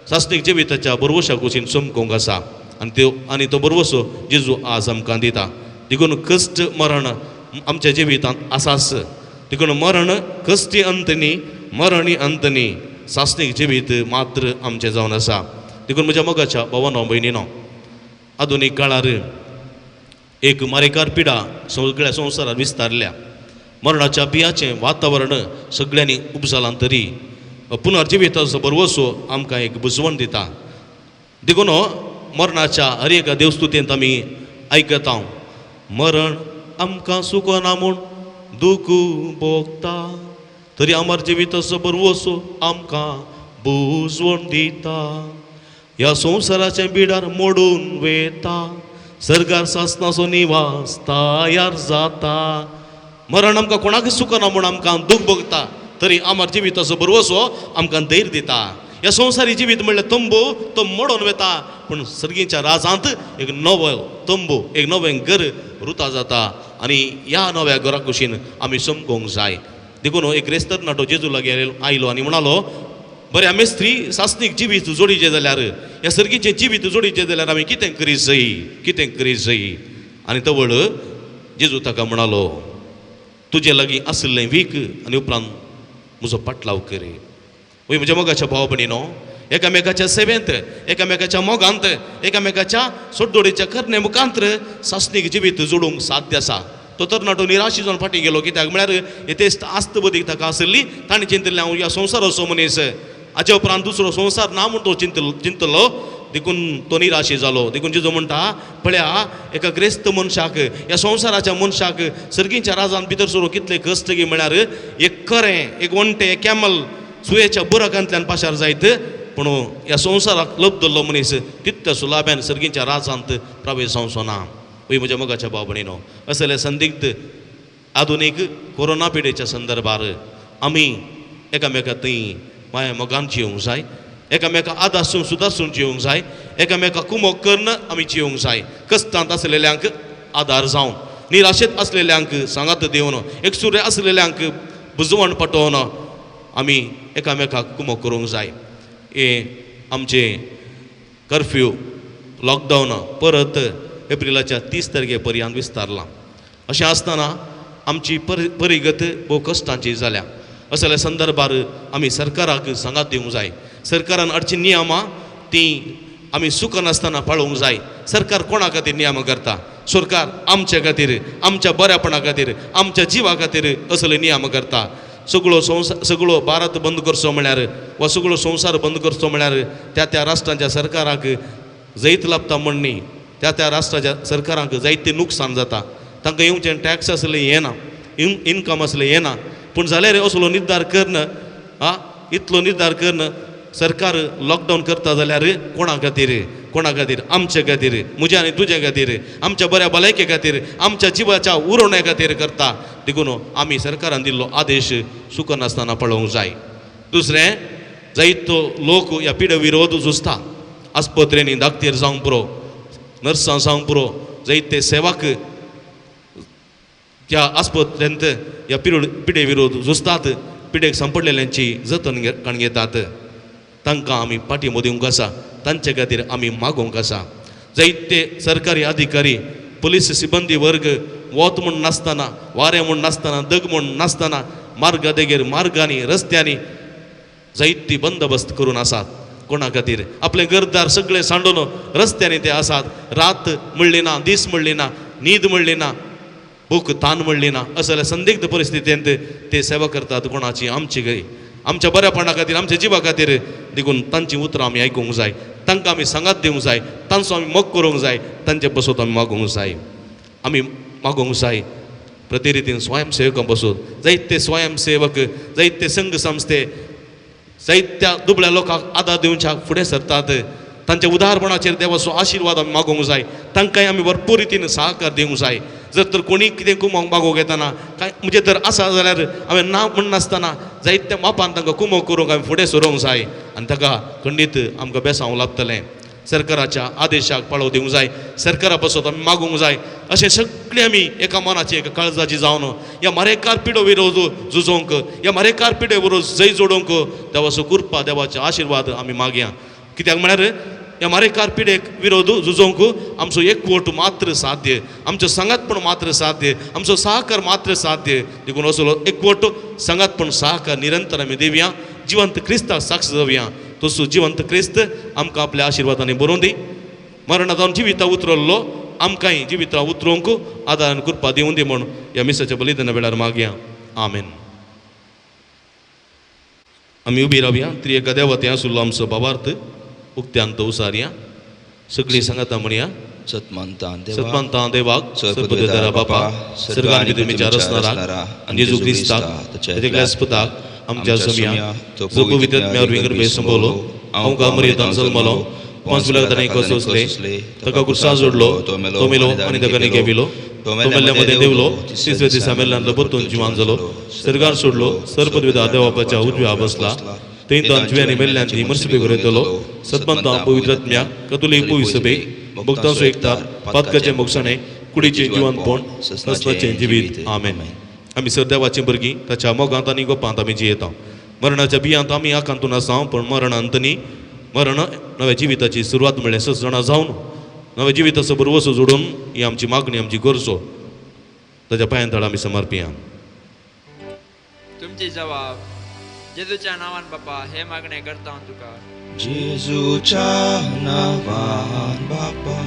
[SPEAKER 2] सासणीक जिविताच्या बरवशा कुशीन चमकोवंक आसा. आनी त्यो आनी तो बरवसो जेजू आज आमकां दिता. देखून कश्ट मरण आमच्या जिवितांत आसाच. देखून मरण कश्टी अंत न्ही, मरण ही अंत न्ही, सासणीक जिवीत मात्र आमचें जावन आसा. देखून म्हज्या मोगाच्या भावानो भयणीनो, आधुनीक काळार एक मारेकार पिडा सगळ्या संवसारात विस्तारल्या. मरणाच्या बियाचें वातावरण सगळ्यांनी उपजालां तरी पुनर्जिविताचो बरवसो आमकां एक बुजवण दिता. देखून मरणाच्या हर एका देवस्तुतेंत आमी आयकता, मरण आमकां सुकना म्हूण दुख भोगता, तरी आमर जिविताचो बरवसो आमकां बुजवण दिता. ह्या संवसाराचें बिडार मोडून वेता, सर्गार सासणाचो निवास तयार जाता. मरण आमकां कोणाकूच सुकना म्हूण आमकां दूख भोगता, तरी आमर जिविताचो भरवसो आमकां धैर्य दिता. ह्या संवसारी जिवीत म्हणल्यार तंबू तो मोडून वता, पूण सर्गीच्या राजांत एक नवो तंबू, एक नवें घर रुता जाता आनी ह्या नव्या घरा कुशीन आमी समकोंक जाय. देखून एक ग्रेस्त तरणाटो जेजू लागीं आयलो आनी म्हणालो, बरें आमी स्त्री सासणीक जिवीत जोडीचें जाल्यार, ह्या सर्गीचें जिवीत जोडीचें जाल्यार आमी कितें करी जाय, कितें करी जाय? आनी तवळ जेजू ताका म्हणालो, तुजे लागीं आशिल्लें वीक आनी उपरांत म्हजो पाटलाव कर. वय म्हज्या मोगाच्या भाव भयणीनो, एकामेकाच्या सेवेंत, एकामेकाच्या मोगांत, एकामेकाच्या सोडदोडीच्या करणे मुखांत सासणीक जिवीत जोडूंक साध्य आसा. तो तरणाटो निराशी जावन फाटीं गेलो, कित्याक म्हळ्यार येतेस्त आस्त बदीक ताका आशिल्ली. ताणें चिंतिल्लें हांव ह्या संवसाराचो मनीस, हाचे उपरांत दुसरो संवसार ना म्हूण तो चिंतलो, देखून तो निराशी जालो. देखून जेजू म्हणटा, पळया एका ग्रेस्त मनशाक, ह्या संवसाराच्या मनशाक सर्गीच्या राजान भितर सरूंक कितले कश्ट गी म्हळ्यार एक करें, एक वणटें, एक कॅमल सुयेच्या बुराकांतल्यान पाशार जायत, पूण ह्या संवसाराक लब्दल्लो मनीस तितल्या सुलाब्यान सर्गीच्या राजांत प्रवेश जावचो ना. वय म्हज्या मोगाच्या भाव भयणीनो, असले संदिग्ध आधुनीक कोरोना पिडेच्या संदर्भार आमी एकामेका थंय माया मोगान जियोंक जाय, एकामेका आदासून सुदासून जियोंक जाय, एकामेका कुमोक करून आमी जियोंक जाय. कश्टांत आसलेल्यांक आदार जावन, निराशेंत आसलेल्यांक सांगात दिवन, एकसुरे आसलेल्यांक बुजवण पटोवन आमी एकामेकाक कुमोक करूंक जाय. हें आमचें कर्फ्यू लॉकडावन परत एप्रिलाच्या 30 तारखे पर्यंत विस्तारलां. अशें आसतना आमची परिगत भोव कश्टांची जाल्या. असल्या संदर्भार आमी सरकाराक सांगात दिवंक जाय. सरकारान हाडचीं नियमां तीं आमी चुकनासतना पाळोवंक जाय. सरकार कोणा खातीर नियमां करता? सरकार आमचे खातीर, आमच्या बऱ्यापणा खातीर, आमच्या जिवा खातीर असले नियमां करता. सगळो संवसार, सगळो भारत बंद करचो म्हळ्यार वा सगळो संवसार बंद करचो म्हळ्यार त्या त्या राष्ट्रांच्या सरकाराक जैत लाभता म्हण न्ही, त्या त्या राष्ट्राच्या सरकारांक जायतें नुकसान जाता. तांकां येवचें टॅक्स आसलें येना, इनकम आसलें येना, पूण जाल्यार असलो निर्धार करून, आं इतलो निर्धार करून सरकार लॉकडावन करता जाल्यार कोणा खातीर? कोणा खातीर? आमचे खातीर, म्हज्या आनी तुजे खातीर, आमच्या बऱ्या भलायके खातीर, आमच्या जिवाच्या उरोवण्या खातीर करता. देखून आमी सरकारान दिल्लो आदेश चुकनासतना पळोवंक जाय. दुसरें, जायतो लोक ह्या पिडे विरोध झुजता. आस्पत्रेंनी दाक्तेर जावंक पुरो, नर्सां जावंक पुरो, जायते सेवाक त्या आस्पत्रेंत ह्या पिडे विरोध झुजतात, पिडेक सांपडलेल्यांची जतन कण घेतात. तांकां आमी पाठिंबो दिवंक आसा, तांचे खातीर आमी मागोवंक आसा. जायते सरकारी अधिकारी, पुलीस सिबंदी वर्ग वत म्हूण नासतना, वारें म्हूण नासतना, दग म्हूण नासतना मार्गा देगेर, मार्गांनी, रस्त्यांनी जायती बंदोबस्त करून आसात. कोणा खातीर? आपलें घरदार सगळें सांडून रस्त्यांनी ते आसात. रात म्हणली ना, दीस म्हणली ना, न्हीद म्हणली ना, भूक तान म्हणली ना, असल्या संदिग्ध परिस्थितींत ते सेवा करतात. कोणाची? आमची गय, आमच्या बऱ्यापणा खातीर, आमच्या जिवा खातीर. देखून तांचीं उतरां आमी आयकूंक जाय, तांकां आमी सांगात दिवंक जाय, तांचो आमी मोग करूंक जाय, तांचे बसत आमी मागूंक जाय. आमी मागूंक जाय प्रतिरितीन स्वयंसेवकां बसून. जायते स्वयंसेवक, जायते संघ संस्थे जायत्या दुबळ्या लोकांक आदार दिवच्याक फुडें सरतात. तांच्या उदारपणाचेर देवाचो आशिर्वाद आमी मागूंक जाय. तांकांय आमी भरपूर रितीन सहकार दिवंक जाय. जर तर कोणी कितें कुमोक मागूंक येतना कांय म्हणजे तर आसा जाल्यार हांवें ना म्हणनासतना जायत्या मापान तांकां कुमोक करूंक आमी फुडें सरूंक जाय आनी ताका खंडीत आमकां बेसांव लागतलें. सरकाराच्या आदेशाक पाळो दिवंक जाय, सरकारा पासत आमी मागूंक जाय. अशें सगळें आमी एका मनाची, एका काळजाची जावन ह्या मारेकार पिडो विरोध झुजोवंक, ह्या मारेकार पिडे विरोध जय जोडोवंक देवाचो कृपा, देवाचे आशिर्वाद आमी मागया. कित्याक म्हळ्यार ह्या मारेकार पिडेक विरोध झुजोवंक आमचो एकवट मात्र साध्य, आमचो सांगातपण मात्र साध्य, आमचो सहकार मात्र साध्य. देखून असलो एकवट, सांगातपण, सहकार निरंतर आमी दिवया. जिवंत क्रिस्ताक साक्ष जावया. तसो जिवंत क्रिस्त आमकां आपल्या आशिर्वादांनी बरोवन दी. मरणांत जावन जिविता उतरल्लो आमकांय जिविता उतरोवंक आदारान कृपा दिवूं दी म्हूण ह्या मिसाच्या बलिदाना वेळार मागया. आमेन. आमी उबी रावया. त्रिएका देवा थंय आशिल्लो आमचो भावार्थ उक्त्यान तो उसारया. सगळीं सांगाता म्हणया.
[SPEAKER 1] सतमानता देवा,
[SPEAKER 2] सतमानता देवाक, सर्वपदरा बापा, सर्गान विदुमीच्या रचणाराक आनी जेजू क्रिस्ताक ताच्या एकल्याच पुताक आमच्या सोम्या, जो पवित्र आत्म्या वरवीं गर्भे संभवलो, हांव मर्यादान जल्मलो, पांच पिलार ताणें कसोसले, ताका कुर्सा जोडलो, तो मेलो आनी ताका गेविलो, तो मेल्ल्या मदें देवलो, तिसऱ्या दिसा मेल्ल्यान परतून जिवान जालो, सर्गार सोडलो, सर्पदविदा देवापाच्या उजव्या बसला, थंय तो जिव्यांनी मेल्ल्यांची मर्सबी करतलो. सतमंता पवित्रात्म्या कतोलीक पवित्र सभेक, भक्तांचो एकतार, पातकाचें मोगसाणें, कुडीचें जिवनपण, ससनाचें जिवीत. आमेन. आमी सर देवाचीं भुरगीं, ताच्या मोगांत आनी गोपांत आमी जियेता. मरणाच्या बियांत आमी आकांतून आसा, पूण मरणांत न्ही. मरण नव्या जिविताची सुरवात म्हणल्यार सस जाणां जावन नव्या जिविताचो बरवसो जोडून ही आमची मागणी, आमची गरजो ताच्या पांयां तळा आमी समर्पिया.
[SPEAKER 3] तुमची जवाब जेजूच्या नांवान बापा हे मागणें करता हांव तुका.
[SPEAKER 1] जेजूच्या नांवान बापा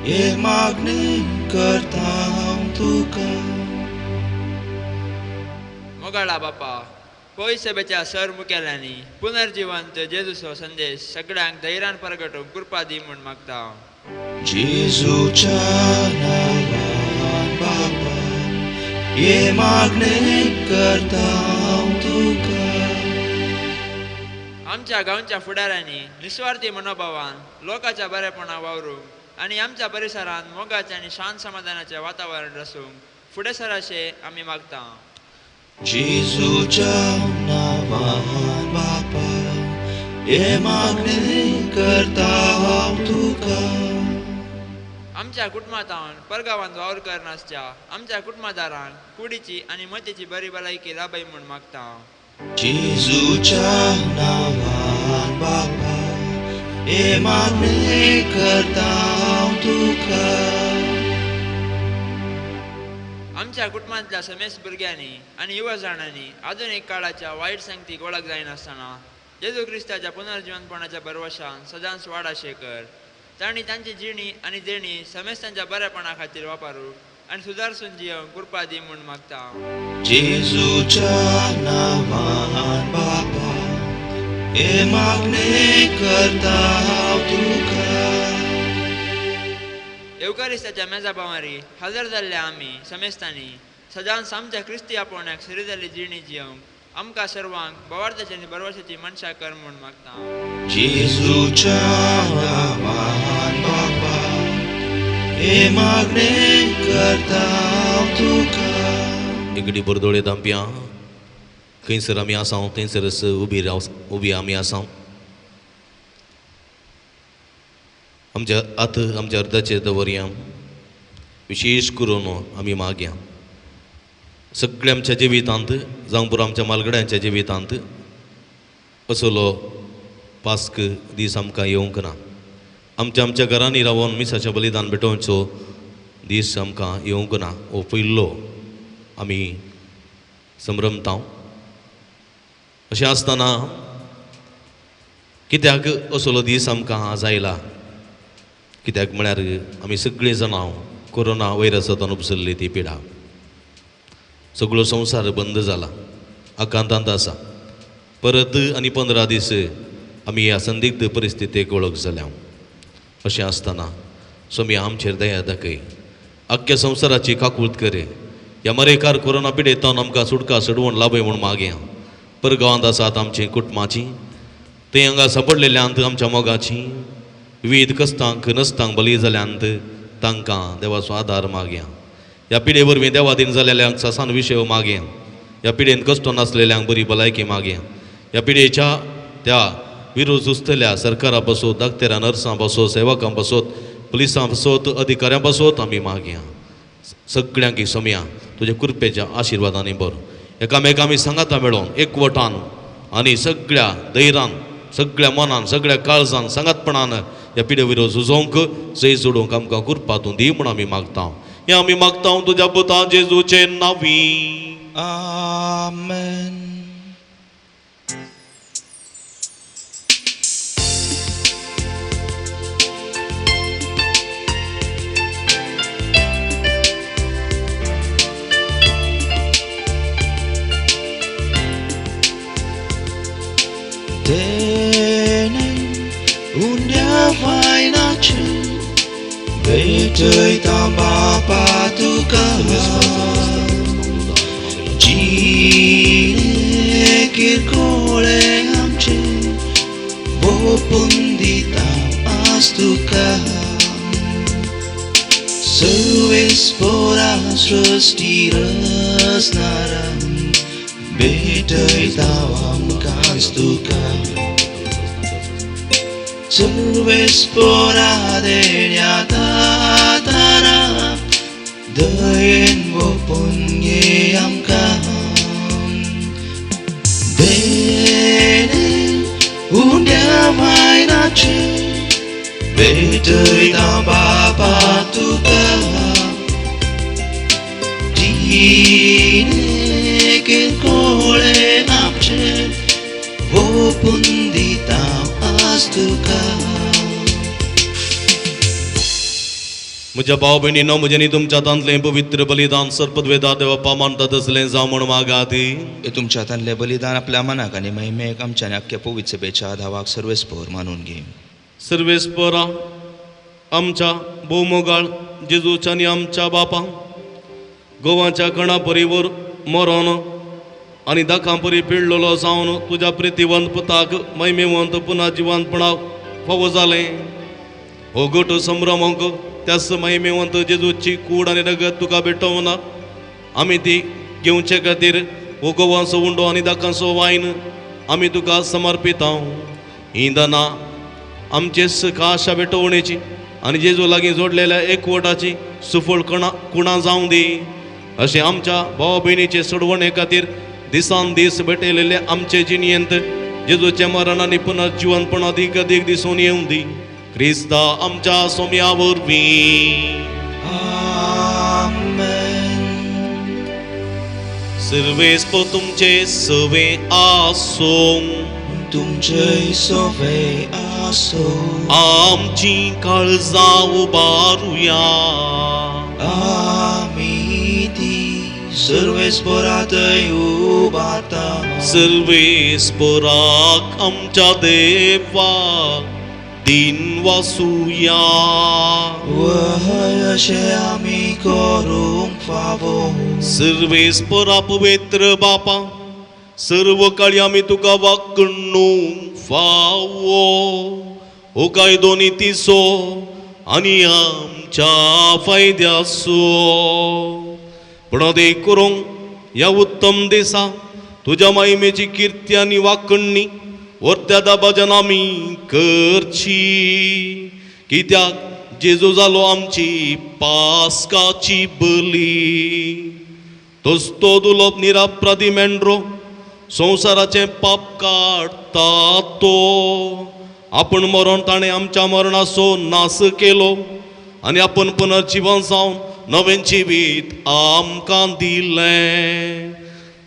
[SPEAKER 1] हे मागणें करता हांव तुका.
[SPEAKER 3] मोगाळा बापा, पयसभेच्या सर मुखेल्यांनी पुनर्जिवंत जेजूचो संदेश सगळ्यांक धैर्यान परगटूंक कृपा दी म्हूण मागता हांव.
[SPEAKER 1] जेजूच्या नांवान बापा हे मागणें करता हांव तुका.
[SPEAKER 3] आमच्या गांवच्या फुडाऱ्यांनी निस्वार्थी मनोभावान लोकांच्या बरेपणा वावरूंक आनी आमच्या परिसरांत मोगाचें आनी शांत समाधानाचें वातावरण रसूंक फुडें सराशें आमी मागता.
[SPEAKER 1] जेजूच्या नांवान बापा हे मागणें करता हांव तुका.
[SPEAKER 3] आमच्या कुटुंबांत परगांवांत वावर करनासच्या आमच्या कुटुंबादारान कुडीची आनी मतीची बरी भलायकी लाभय म्हूण मागता.
[SPEAKER 1] जेजूच्या नांवान बापा हे मागणें करता हांव तुका.
[SPEAKER 3] आमच्या कुटुंबांतल्या समेस्त भुरग्यांनी आनी युवा जाणांनी आधुनीक काळाच्या वायट संगतीक वळख जायनासतना जेजू क्रिस्ताच्या पुनर्जिवनपणाच्या भरवशान सदांच वाड कर. तांणी तांची जिणी आनी देणी समेस्तांच्या बरेपणा खातीर वापरूंक आनी सुदारसून जियोंक कृपा दी म्हूण मागता.
[SPEAKER 1] जेजूच्या नांवान बापा हे मागणें करता हांव तुका.
[SPEAKER 3] येवकारिस्ताच्या मेजा भावारी हजर जाल्ल्या आमी समेस्तांनी सदांच आमच्या क्रिस्ती आपोवण्याक सुरू जाल्ली जिणी जियोंक आमकां सर्वांक बोवार्थाची आनी भरवशाची मनशां कर म्हूण मागता.
[SPEAKER 1] जेजूच्या नांवान बापा हे मागणें करता हांव तुका.
[SPEAKER 2] एकडे बरदोळे दामप्यां खंयसर आमी आसाव थंयसरच उबी राव, उबी आमी आसाव. आमच्या आत आमच्या अर्दाचेर दवरया, विशेश करून आमी मागया सगळ्या आमच्या जिवितांत, जावं पुरो आमच्या मालगड्यांच्या जिवितांत असलो पास्क दीस आमकां येवंक ना. आमच्या आमच्या घरांनी रावन मिसाचें बलिदान भेटोवचो दीस आमकां येवंक ना. हो पयलो आमी संभ्रमता. अशें आसतना कित्याक असलो दीस आमकां आज आयला? कित्याक म्हळ्यार आमी सगळीं जाणां कोरोना व्हायरसांतल्यान उपसरली ती पिडा, सगळो संवसार बंद जाला, आकांतांत आसा. परत आनी 15 दीस आमी ह्या संदिग्ध परिस्थितीक वळख जाल्या. अशें आसतना स्वामी आमचेर दया दाखय, आख्ख्या संवसाराची काकूत करे. ह्या मरेकार कोरोना पिडेंतल्यान आमकां सुटका सोडवण लाभय म्हूण मागया. परगांवांत आसात आमची कुटुंबाची, थंय हांगा सापडलेल्यांत आमच्या मोगाची, विविध कश्टांक नश्टांक बली जाल्यांत तांकां देवाचो आदार मागया. ह्या पिडे वरवीं देवादीन जालेल्यांक ससान विशय मागया. ह्या पिडेन कश्ट नासलेल्यांक बरी भलायकी मागया. ह्या पिडेच्या त्या विरोध झुजतल्या सरकारा पासत, दाक्तेरां नर्सां पासत, सेवकां पासत, पुलिसां पासत, अधिकाऱ्यां पासत आमी मागया. सगळ्यांक सोमया तुज्या कृपेच्या आशिर्वादांनी बरो. एकामेका आमी सांगाता मेळोन एकवटान आनी सगळ्या धैर्यान, सगळ्या मनान, सगळ्या काळजान, सांगातपणान ह्या पिडे विरोध झुजोवंक जय जोडूंक आमकां कृपा तूं दी म्हूण आमी मागता. हें आमी मागता तुज्या पुता जेजूचे नांवी.
[SPEAKER 1] आमेन. भेटयता बापा तुका जिणे किरकोळे आमचे ओपून दिता आज तुका. सर्वेस्पोरा सृष्टी रचणारा भेटयता आमकांच तुका सर्वेस्पोरा देण्या तारा दयेन वपून घे आमकां देणे उंड्या वायनाचे भेटयता बापा तुका जिणे किरकोळे आमचे वपून दिता आज तुका.
[SPEAKER 2] म्हज्या भाव भयणीनो, म्हजें तुमच्या हातांतलें पवित्र बलिदान सर्पद्वेदा देवप्पा मानता तसलें जावं म्हूण मागात.
[SPEAKER 1] हे तुमच्या हातांतलें बलिदान आपल्या मनाक आनी महिमेक आमच्या आनी अख्ख्या पवित्र सभेच्या धावाक सर्वेस्पोर मानून घे.
[SPEAKER 2] सर्वेस्पोरा आमच्या भोवमोगाळ जेजूच्या आनी आमच्या बापा गोवाच्या कणा परी मरोन आनी दाखां परी पिळलेलो जावन तुज्या प्रितीवंत पुताक महिमेवंत पुनः जिवंतपणाक फावो जालें. हो गोट संभ्रमोंक त्याच महिमेवंत जेजूची कूड आनी रगत तुका भेटोवना आमी ती घेवचे खातीर हो गोवांचो उंडो आनी दाखांचो वायन आमी तुका समर्पितांव. ही दानां आमचे खाशा भेटवणेची आनी जेजू लागीं जोडलेल्या एकवटाची सुफळ कणा कुणां जावं दी. अशें आमच्या भाव भयणीचे सोडवणे खातीर दिसान दीस भेटयलेले आमचे जिणयेंत जेजूचें मरण आनी पुनर्जिवनपण अदीक अदीक दिसून येवं दी. क्रिस्ता आमच्या सोम्या वरवीं.
[SPEAKER 1] आमेन.
[SPEAKER 2] सर्वेस्पो तुमचे सवे आसूं.
[SPEAKER 1] तुमचे सोवे आसो.
[SPEAKER 2] आमची काळजां उबारुया.
[SPEAKER 1] आमी ती सर्वेस्पोरातय उबारता.
[SPEAKER 2] सर्वेस्पोराक आमच्या देवाक दिन वासुया.
[SPEAKER 1] वहय अशें आमी करूंक फावो.
[SPEAKER 2] सर्वेस्पोरा पवित्र बापा, सर्व काळी आमी तुका वागणूक फावो हो कायदो नितीचो आनी आमच्या फायद्याचो. पूण देख करूंक ह्या उत्तम दिसा तुज्या महिमेची किर्ती आनी वाकण्णी वर्त्या दाबाजान आमी करची. कित्याक जेजू जालो आमची पास्काची बली. तोच तो दुलोप निरापराधी मेंढरो संवसाराचें पाप काडटा तो. आपूण मरोन ताणें आमच्या मरणाचो नास केलो आनी आपूण पुनर्जिवन जावन नवें जिवीत आमकां दिलें.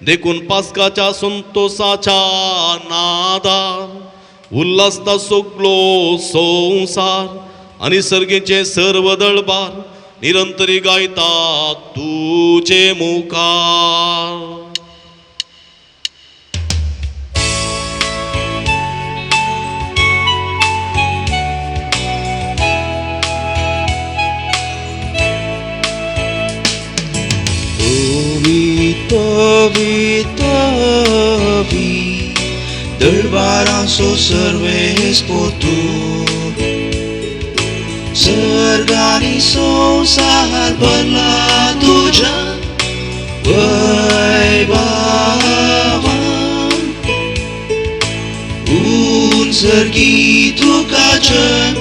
[SPEAKER 2] देखून पास्काच्या संतोसाच्या नादार उल्हासता सगलो संवसार आनी सर्गेचें सर्व दळबार निरंतरी गायता तुजे मुखार.
[SPEAKER 1] पवित्र पवित्र दरबारांचो सर्वेस्पोर तूं. सर्गानी संवसार भरला तुज्या वैभवान. उंचर्गी तुका जय,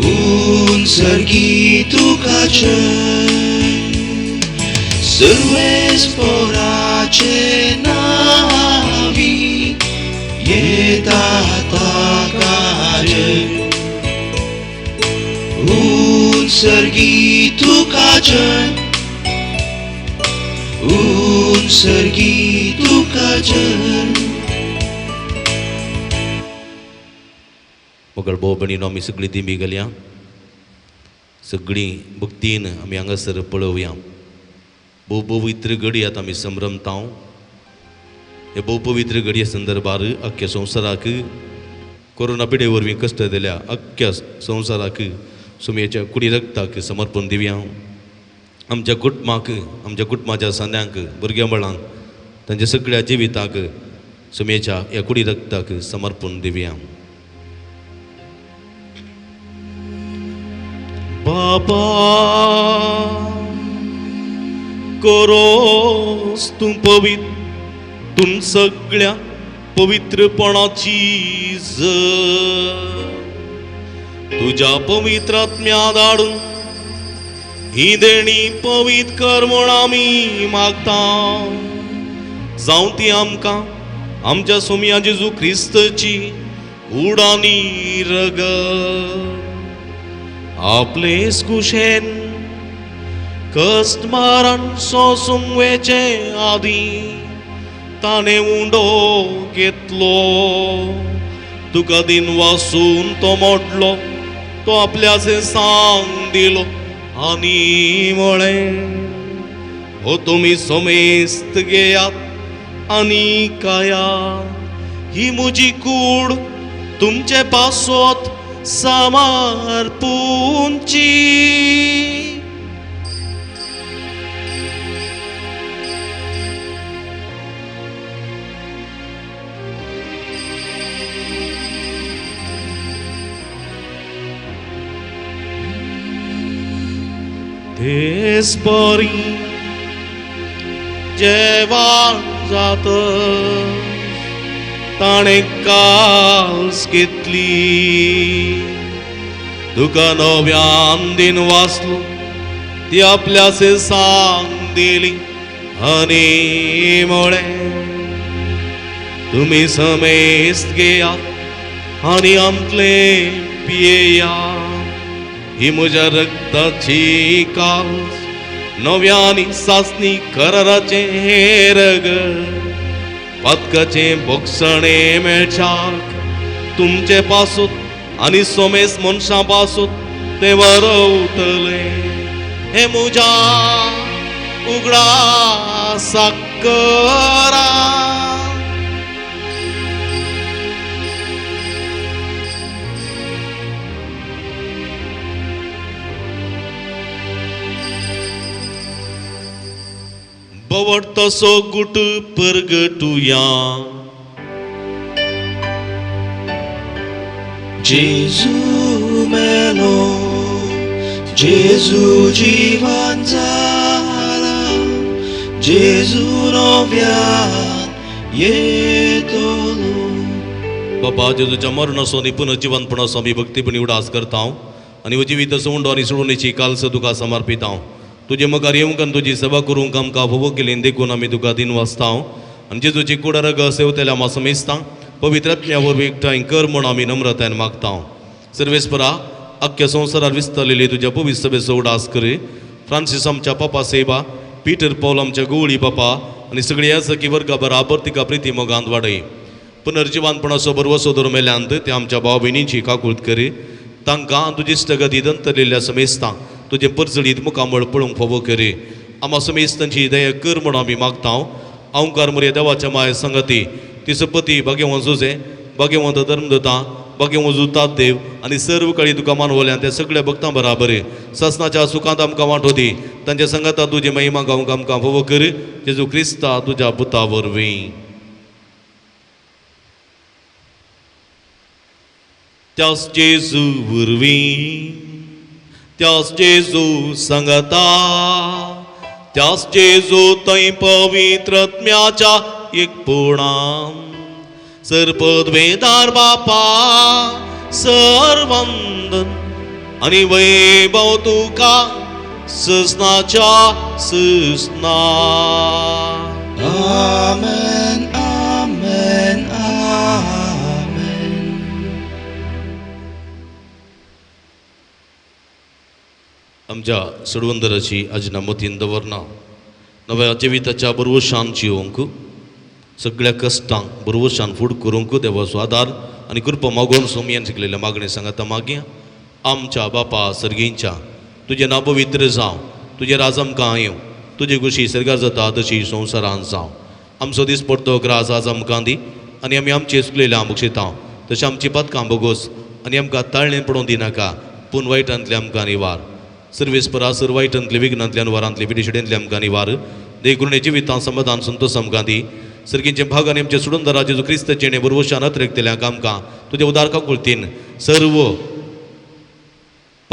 [SPEAKER 1] उंचर्गी तुका जय. सर्वेस्पोराचे नावी येता ताका जय. उंचर्गी तुका जय, उंचर्गी तुका जय.
[SPEAKER 2] मगळ भाव भयणीनो, आमी सगळीं दिंबी घालया, सगळीं भक्तीन आमी हांगासर पळोवया. भोव पवित्र घडी आतां आमी संभ्रमतांव. हे भोव पवित्र घडये संदर्भार अख्ख्या संवसाराक कोरोना पिडे वरवीं कश्ट दिल्या अख्ख्या संवसाराक सुमयेच्या कुडी रक्ताक समर्पण दिवया. आमच्या कुटुंबाक, आमच्या कुटुंबाच्या सांद्यांक, भुरग्यां बाळांक, तांच्या सगळ्या जिविताक सुमयेच्या ह्या कुडी रक्ताक समर्पण दिवया. बापा करोस तूं पवित्र तूं सगळ्या पवित्रपणाची जर तुज्या पवित्र आत्म्या धाडून ही देणी पवित्र कर म्हूण आमी मागता. जावं ती आमकां आमच्या सोमया जेजू क्रिस्तची कूड आनी रगत आपलेच कुशेन कश्ट मारण सोंसूंक वेचे आदीं ताणें उंडो घेतलो. तुका दिन वासून तो मोडलो, तो आपल्याचे सांग दिलो आनी म्हळें, हो तुमी समेस्त घेयात आनी काया, ही म्हजी कूड तुमचे पासत समर्पूंची. तेच परी जेवण जात ताणें काल्स घेतली, तुका नव्यान दिन वाचलो, ती आपल्यासे सांग दिली आनी म्हळें, तुमी समेस्त घेयात आनी आमतले पियेयात, ही म्हज्या रक्ताची काल्स नव्यानी सासणी कराराचें हें रगत पातकाचें बोगसणें मेळच्याक तुमचे पासूत आनी सोमेस मनशां पासूत तें वरवतलें. हें म्हज्या उगडासाक करा. बवट तसो गुट परगटुया.
[SPEAKER 1] जेजू मेलो, जेजू जिवन जाला, जेजू नव्यान येतलो.
[SPEAKER 2] बाबा जेजूच्या मरणाचो आनी पुनर्जिवनपणाचो आमी भक्तीपणी उडास करता आनी हो जिवीत उंडो आनी सोडूनेची कालस तुका समर्पिता. तुजे मुखार येवंक आनी तुजी सेवा करूंक आमकां फावो केली देखून आमी तुका दिन वाचता आनी जेजूची कूड रगत सेवतल्या आमा समेस्तां पवित्र आत्म्या वरवीं एकठांय कर म्हूण आमी नम्रतायेन मागता. सर्वेस्परा अख्ख्या संवसारार विस्तारलेली तुज्या पवित्र सभेचो उडास कर. फ्रांसीस आमच्या पापा सेवा, पीटर पॉल आमच्या गोवळी पापा आनी सगळी याजकी वर्गा बराबर तिका प्रिती मोगांत वाडय. पुनर्जिवानपणाचो बरवसो धरून मेल्यांत ते आमच्या भाव भयणींची काकूळत करी. तांकां तुजी इश्टगती दंतरलेल्या समेस्तां तुजें परजळीत मुखामळ पळोवंक फावो करी. आमा समेस्तांची दया कर म्हूण आमी मागता. अवकार मुरे देवाच्या माय संगती तिचो पती भाग्यवंत जुजे, भाग्यवंत धर्मदता, भाग्यवंत जुतात देव आनी सर्व काळी तुका मानवल्या त्या सगळ्या भक्तां बराबर ससनाच्या सुखांत आमकां वांटो दी. तांच्या संगता तुजी महिमा गावंक आमकां फावो कर. जेजू क्रिस्ता तुज्या पुता वरवीं. त्याच जेजू वरवीं, त्याच जेजू संगता, त्याच जेजू थंय पवित्र आत्म्याच्या एकपणान सरपदवेदार बापा सर्वंदन आनी वैभव तुका ससनाच्या ससना.
[SPEAKER 1] आमेन, आमेन, आमेन.
[SPEAKER 2] आमच्या सोडवंदराची आजना मतीन दवरना नव्या जिविताच्या बरवशान जिवंक सगळ्या कश्टांक बरवशान फूड करूंक देवाचो आदार आनी कृपा मागोवन सोमयान शिकलेल्या मागणें सांगाता मागया. आमच्या बापा सर्गींच्या तुजें नांव पवित्र जावं, तुजें राज आमकां येवं, तुजी खुशी सर्गार जाता तशी संवसारान जावं. आमचो दीस पडतो ग्रास आज आमकां दी आनी आमी आमचे चुकलेल्या बक्षिता तशें आमची पातकां बोगोस आनी आमकां ताळणें पडोवंक दिनाका, पूण वायटांतले आमकां निवार. सर्वेस परासर वायटांतले विघ्नांतले अनवारांतले पिडेशिडेंतले आमकां निवार. देगुणे जिवितां समाधान संतोष आमकां दी. सर्गींचे भाग आनी आमचे सुडून जेजू क्रिस्ताचें बरवशान अतिरिक्तल्या आमकां तुज्या उदार काकुळतीन सर्व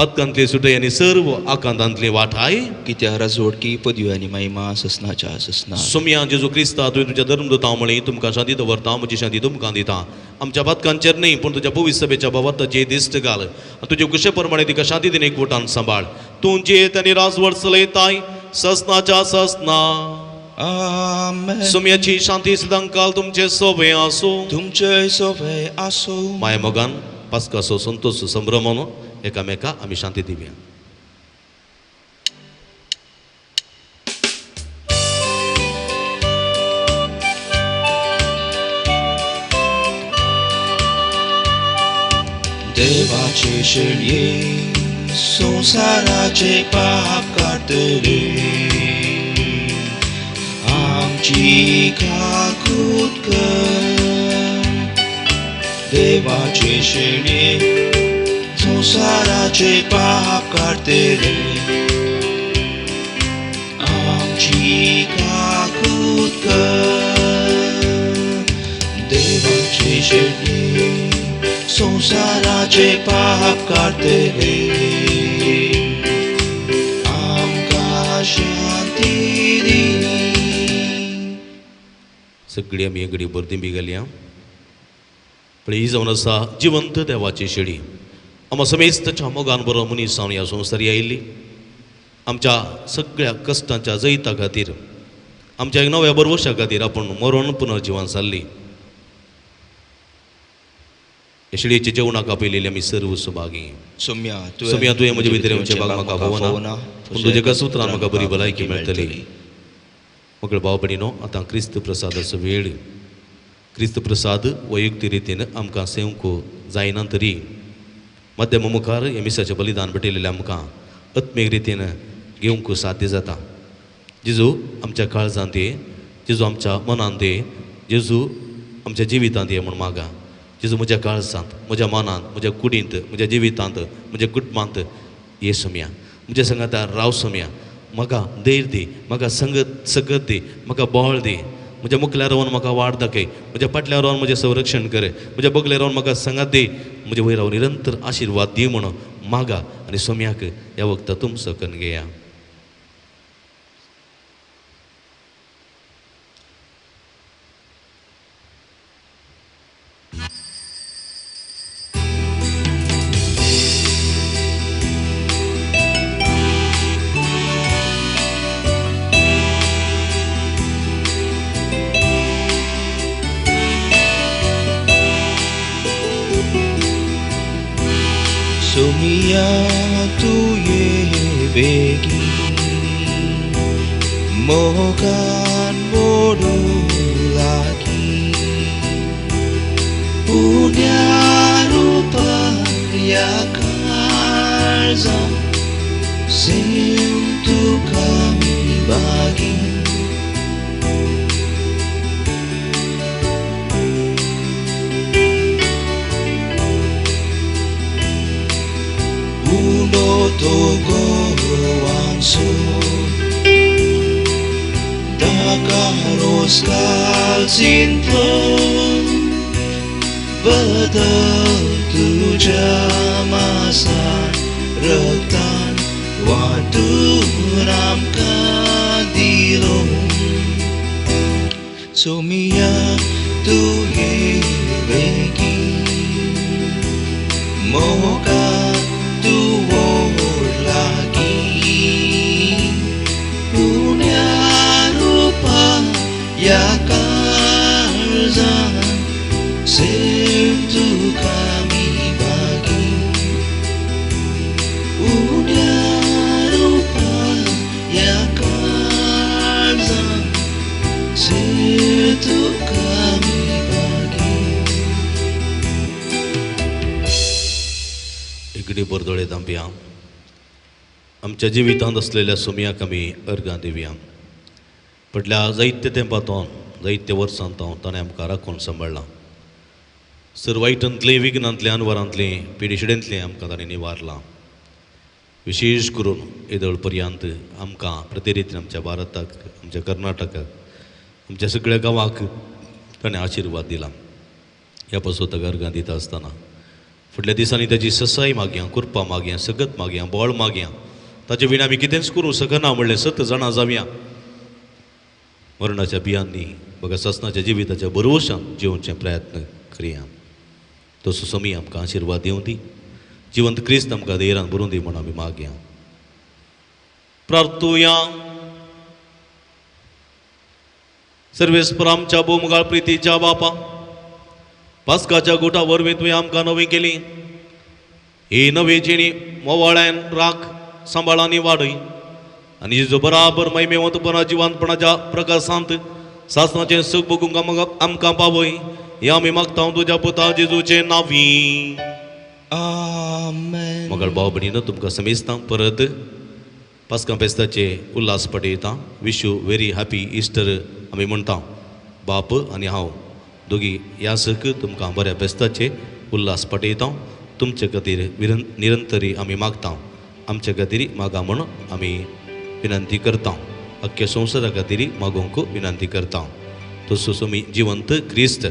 [SPEAKER 2] पातकांतली सुटय आनी सर्व आकांतांतली वाठाय.
[SPEAKER 1] कित्या राजवटकी पदवी आनी महिमा ससनाच्या ससना.
[SPEAKER 2] सोमया जेजू क्रिस्ता, तुवें तुज्या धर्मदूतां म्हळी, तुमकां शांती दवरता, म्हजी शांती तुमकां दिता. आमच्या पातकांचेर न्ही पूण तुज्या पवित्र सभेच्या भावार्थाची दिश्ट घाल आनी तुजे कुशे प्रमाणे तिका शांती दिन एकवटान सांबाळ. तूं जियेत आनी राजवट चलयताय ससनाच्या ससना.
[SPEAKER 1] आमेन.
[SPEAKER 2] सोमयाची शांती सदांकाल तुमचे सोबे आसूं.
[SPEAKER 1] तुमचे सोवे आसूं.
[SPEAKER 2] माया मोगान पास्काचो संतोष संभ्रमान एकामेका आमी शांती दिवया.
[SPEAKER 1] देवाचे शेळये संवसाराचे पाप काडटले, आमची काकूत कर. देवाचे शेळये संवसाराचे पाप काडटले, आमची काकूत कर. देवाचे शेळये संवसाराचे पाप काडटले, आमकां शांती दी.
[SPEAKER 2] सगळी आमी घडी भरती बी घालया. पळय ही जावन आसा जिवंत देवाची शेळी. आमकां समेस्तच्या मोगान बरो मनीस जावन ह्या संवसारी आयिल्ली. आमच्या सगळ्या कश्टांच्या जैता खातीर, आमच्या एक नव्या बरवशा खातीर आपूण मरण पुनर्जिवन जाल्ली. ह्या शेळयेच्या जेवणाक आपयलेली आमी सर्व सुभागी.
[SPEAKER 1] सोम्या
[SPEAKER 2] सोम्या तुवें म्हजे भितर येवचें भाग म्हाका फावना, पूण तुज्या एका सुत्रान म्हाका बरी भलायकी मेळटली. मगळ भाव भयणीनो, आतां क्रिस्त प्रसादाचो वेळ. क्रिस्त प्रसाद वैयक्तीक रितीन आमकां सेवंक जायना तरी मध्यम मुखार ह्या मिसाचें बलिदान भेटयलेलें आमकां आत्मीक रितीन घेवंक साध्य जाता. जेजू आमच्या काळजांत ये, जेजू आमच्या मनांत ये, जेजू आमच्या जिवितांत ये म्हूण मागा. जेजू म्हज्या काळजांत, म्हज्या मनांत, म्हज्या कुडींत, म्हज्या जिवितांत, म्हज्या कुटुंबांत ये सोम्या. म्हज्या सांगाता राव सोम्या. म्हाका धैर्य दी, म्हाका संगत सगत दी, म्हाका बळ दी. म्हज्या मुखल्यार रावन म्हाका वाट दाखय, म्हज्या फाटल्यान रावन म्हजें संरक्षण कर, म्हज्या बगल्यार रावन म्हाका सांगात दी, म्हज्या वयर रावन निरंतर आशिर्वाद दी म्हणून मागा आनी सोम्याक ह्या वखदां तुमचो करून घेया.
[SPEAKER 1] सोमिया तुये बेगी मोगान बोडू लागी, पुण्या रुपा ह्या काळजान सेम तुका मी बागी. Uno togo anso da caros calzinto बदल तुझ्या मासान रक्तान वांटून आमकां दिलो. सोमिया तुये बेगी मोगा तूं लागी, पुण्या रुपा ह्या काळजान सेम तुका मी बागी. पुण्या रुपा ह्या काळजान सेम तुका मी बागी.
[SPEAKER 2] इकडे बरदोळे दांपया. आमच्या जिवितांत आसलेल्या सोमयाक आमी अर्गां दिवया. पडल्या जायते तेंपांतून जायते वर्सांत ताणें आमकां राखून सांबाळ्ळां. सर वायटांतलें, विघ्नांतलें, अनवरांतलें, पिडिशिडेंतलें आमकां ताणें निवारलां. विशेश करून येदोळ पर्यंत आमकां प्रतिरितीन आमच्या भारताक, आमच्या कर्नाटकाक, आमच्या सगळ्या गांवाक ताणें आशिर्वाद दिला. ह्या पासत ताका अर्गां दिता आसतना फुडल्या दिसांनी ताजी ससाई मागया, कृपा मागया, सगत मागया, बळ मागया. ताजे विणा आमी कितेंच करूं शकना म्हणलें सत जाणा जावया. मरणाच्या बियांनी बघा ससनाच्या जिविताच्या बरवशान जिवचे प्रयत्न करया. तसो समी आमकां आशिर्वाद दिवं दी. जिवंत क्रिस्त आमकां देरान बरोवन दी म्हूण आमी मागया. प्रार्थुया. सर्वेस्पर आमच्या बोमगाळ प्रितीच्या बापा, पास्काच्या गोटा वरवीं तुवें आमकां नवी केली. ही नवी जिणी मोवाळ्यान राख सांबाळ आनी वाडय आनी जेजू बराबर महिमेवंतपणा जिवंतपणाच्या प्रकाशांत सासणाचें सूख भोगूंक आमकां पावय. हें आमी मागता तुज्या पुता जेजूचे नांवी.
[SPEAKER 1] आमेन.
[SPEAKER 2] मगळ भाव भयणीनो, तुमकां समेस्तां परत पास्कां फेस्ताचे Ulhas पटयता. Wish you very happy Easter आमी म्हणटा. बाप आनी हांव दोगी ह्या सक तुमकां बऱ्या फेस्ताचे उल्हास पटयता. तुमचे खातीर निरंतरी आमी मागता. आमचे खातीर मागा म्हूण आमी विनंती करता. अख्ख्या संवसारा खातीर मागोवंक विनंती करता. तसोच आमी जिवंत क्रिस्त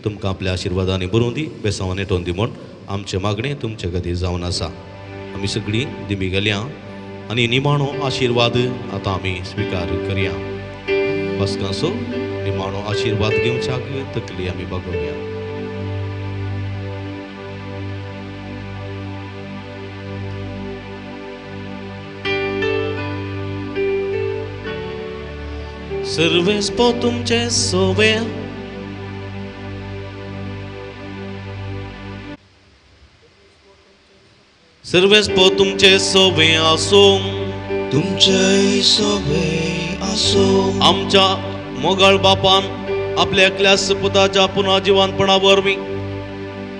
[SPEAKER 2] तुमकां आपल्या आशिर्वादांनी बरोवन दी, बेसांवान नेटोवन दी म्हूण आमचें मागणें तुमचे खातीर जावन आसा. आमी सगळीं दिमी गेल्या आनी निमाणो आशिर्वाद आतां आमी स्विकार करया. पास्कांचो निमाणो आशिर्वाद घेवच्याक तकली आमी बागोवया. सर्वेस्पो तुमचे सोवे. सर्वेस्पो तुमचे सोवे आसूं.
[SPEAKER 1] तुमचे सोबे आसूं.
[SPEAKER 2] आमच्या मोगाळ बापान आपल्या एकल्याच पुताच्या पुन्हा जिवंतपणा वरवीं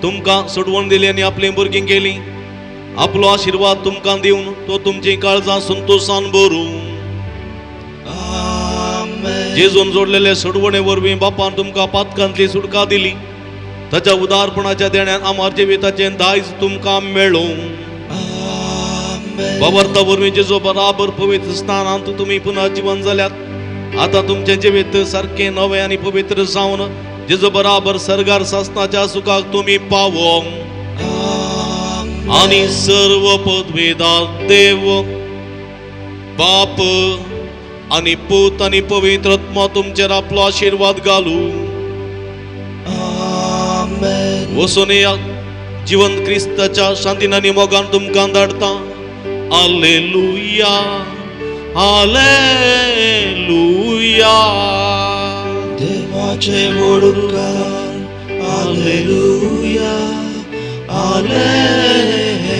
[SPEAKER 2] तुमकां सोडवण दिली आनी आपलीं भुरगीं केलीं. आपलो आशिर्वाद तुमकां दिवन तो तुमचीं काळजां संतोशान भरूं.
[SPEAKER 1] आमेन.
[SPEAKER 2] जेजून जोडलेले सोडवणे वरवीं बापान तुमकां पातकांतली सुटका दिली. ताच्या उदारपणाच्या देण्यान आमार जिविताचें दायज तुमकां मेळूं.
[SPEAKER 1] आमेन.
[SPEAKER 2] बाबर्ता वरवीं जेजू बराबर पवित्र स्थानांत तुमी पुन्हा जिवन जाल्यात. आतां तुमचें जिवीत सारकें नवें आनी पवित्र जावन जेजू बराबर सर्गार सासणाच्या सुखाक तुमी पावोंक.
[SPEAKER 1] आमेन.
[SPEAKER 2] आनी सर्व पदवेदार देव बाप आनी पूत आनी पवित्र आत्मा तुमचेर आपलो आशिर्वाद घालूं.
[SPEAKER 1] आमेन.
[SPEAKER 2] वचून या जिवंत क्रिस्ताच्या शांतीन आनी मोगान तुमकां धाडटा. आलेलुया, आलेलुया.
[SPEAKER 1] देवाचे व्हड उपकार. आलेलुया, आलेलुया.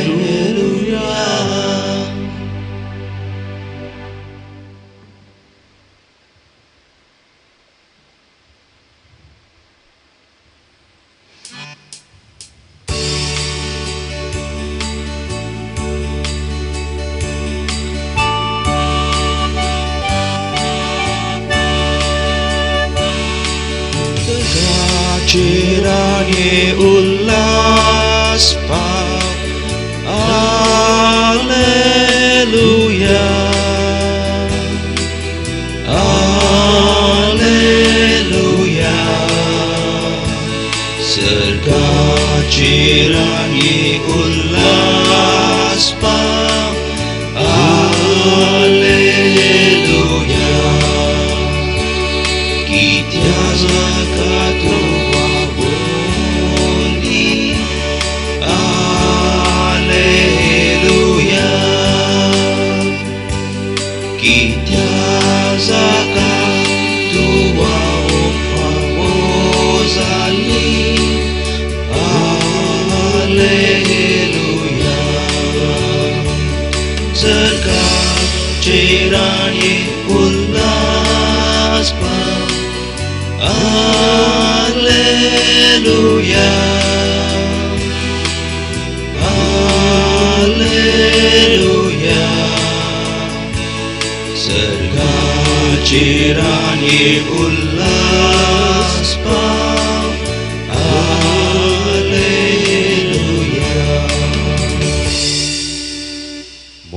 [SPEAKER 1] Cirani ullas pa. Alleluia, Alleluia. Serga cirani ullas pa. Alleluia. Kitya zakatuwa boli. Alleluia. Kitya zakatuwa opawozali. Alleluia. Serga cirani ullas pa. Alleluia, Alleluia. Serga cirani ullas pa.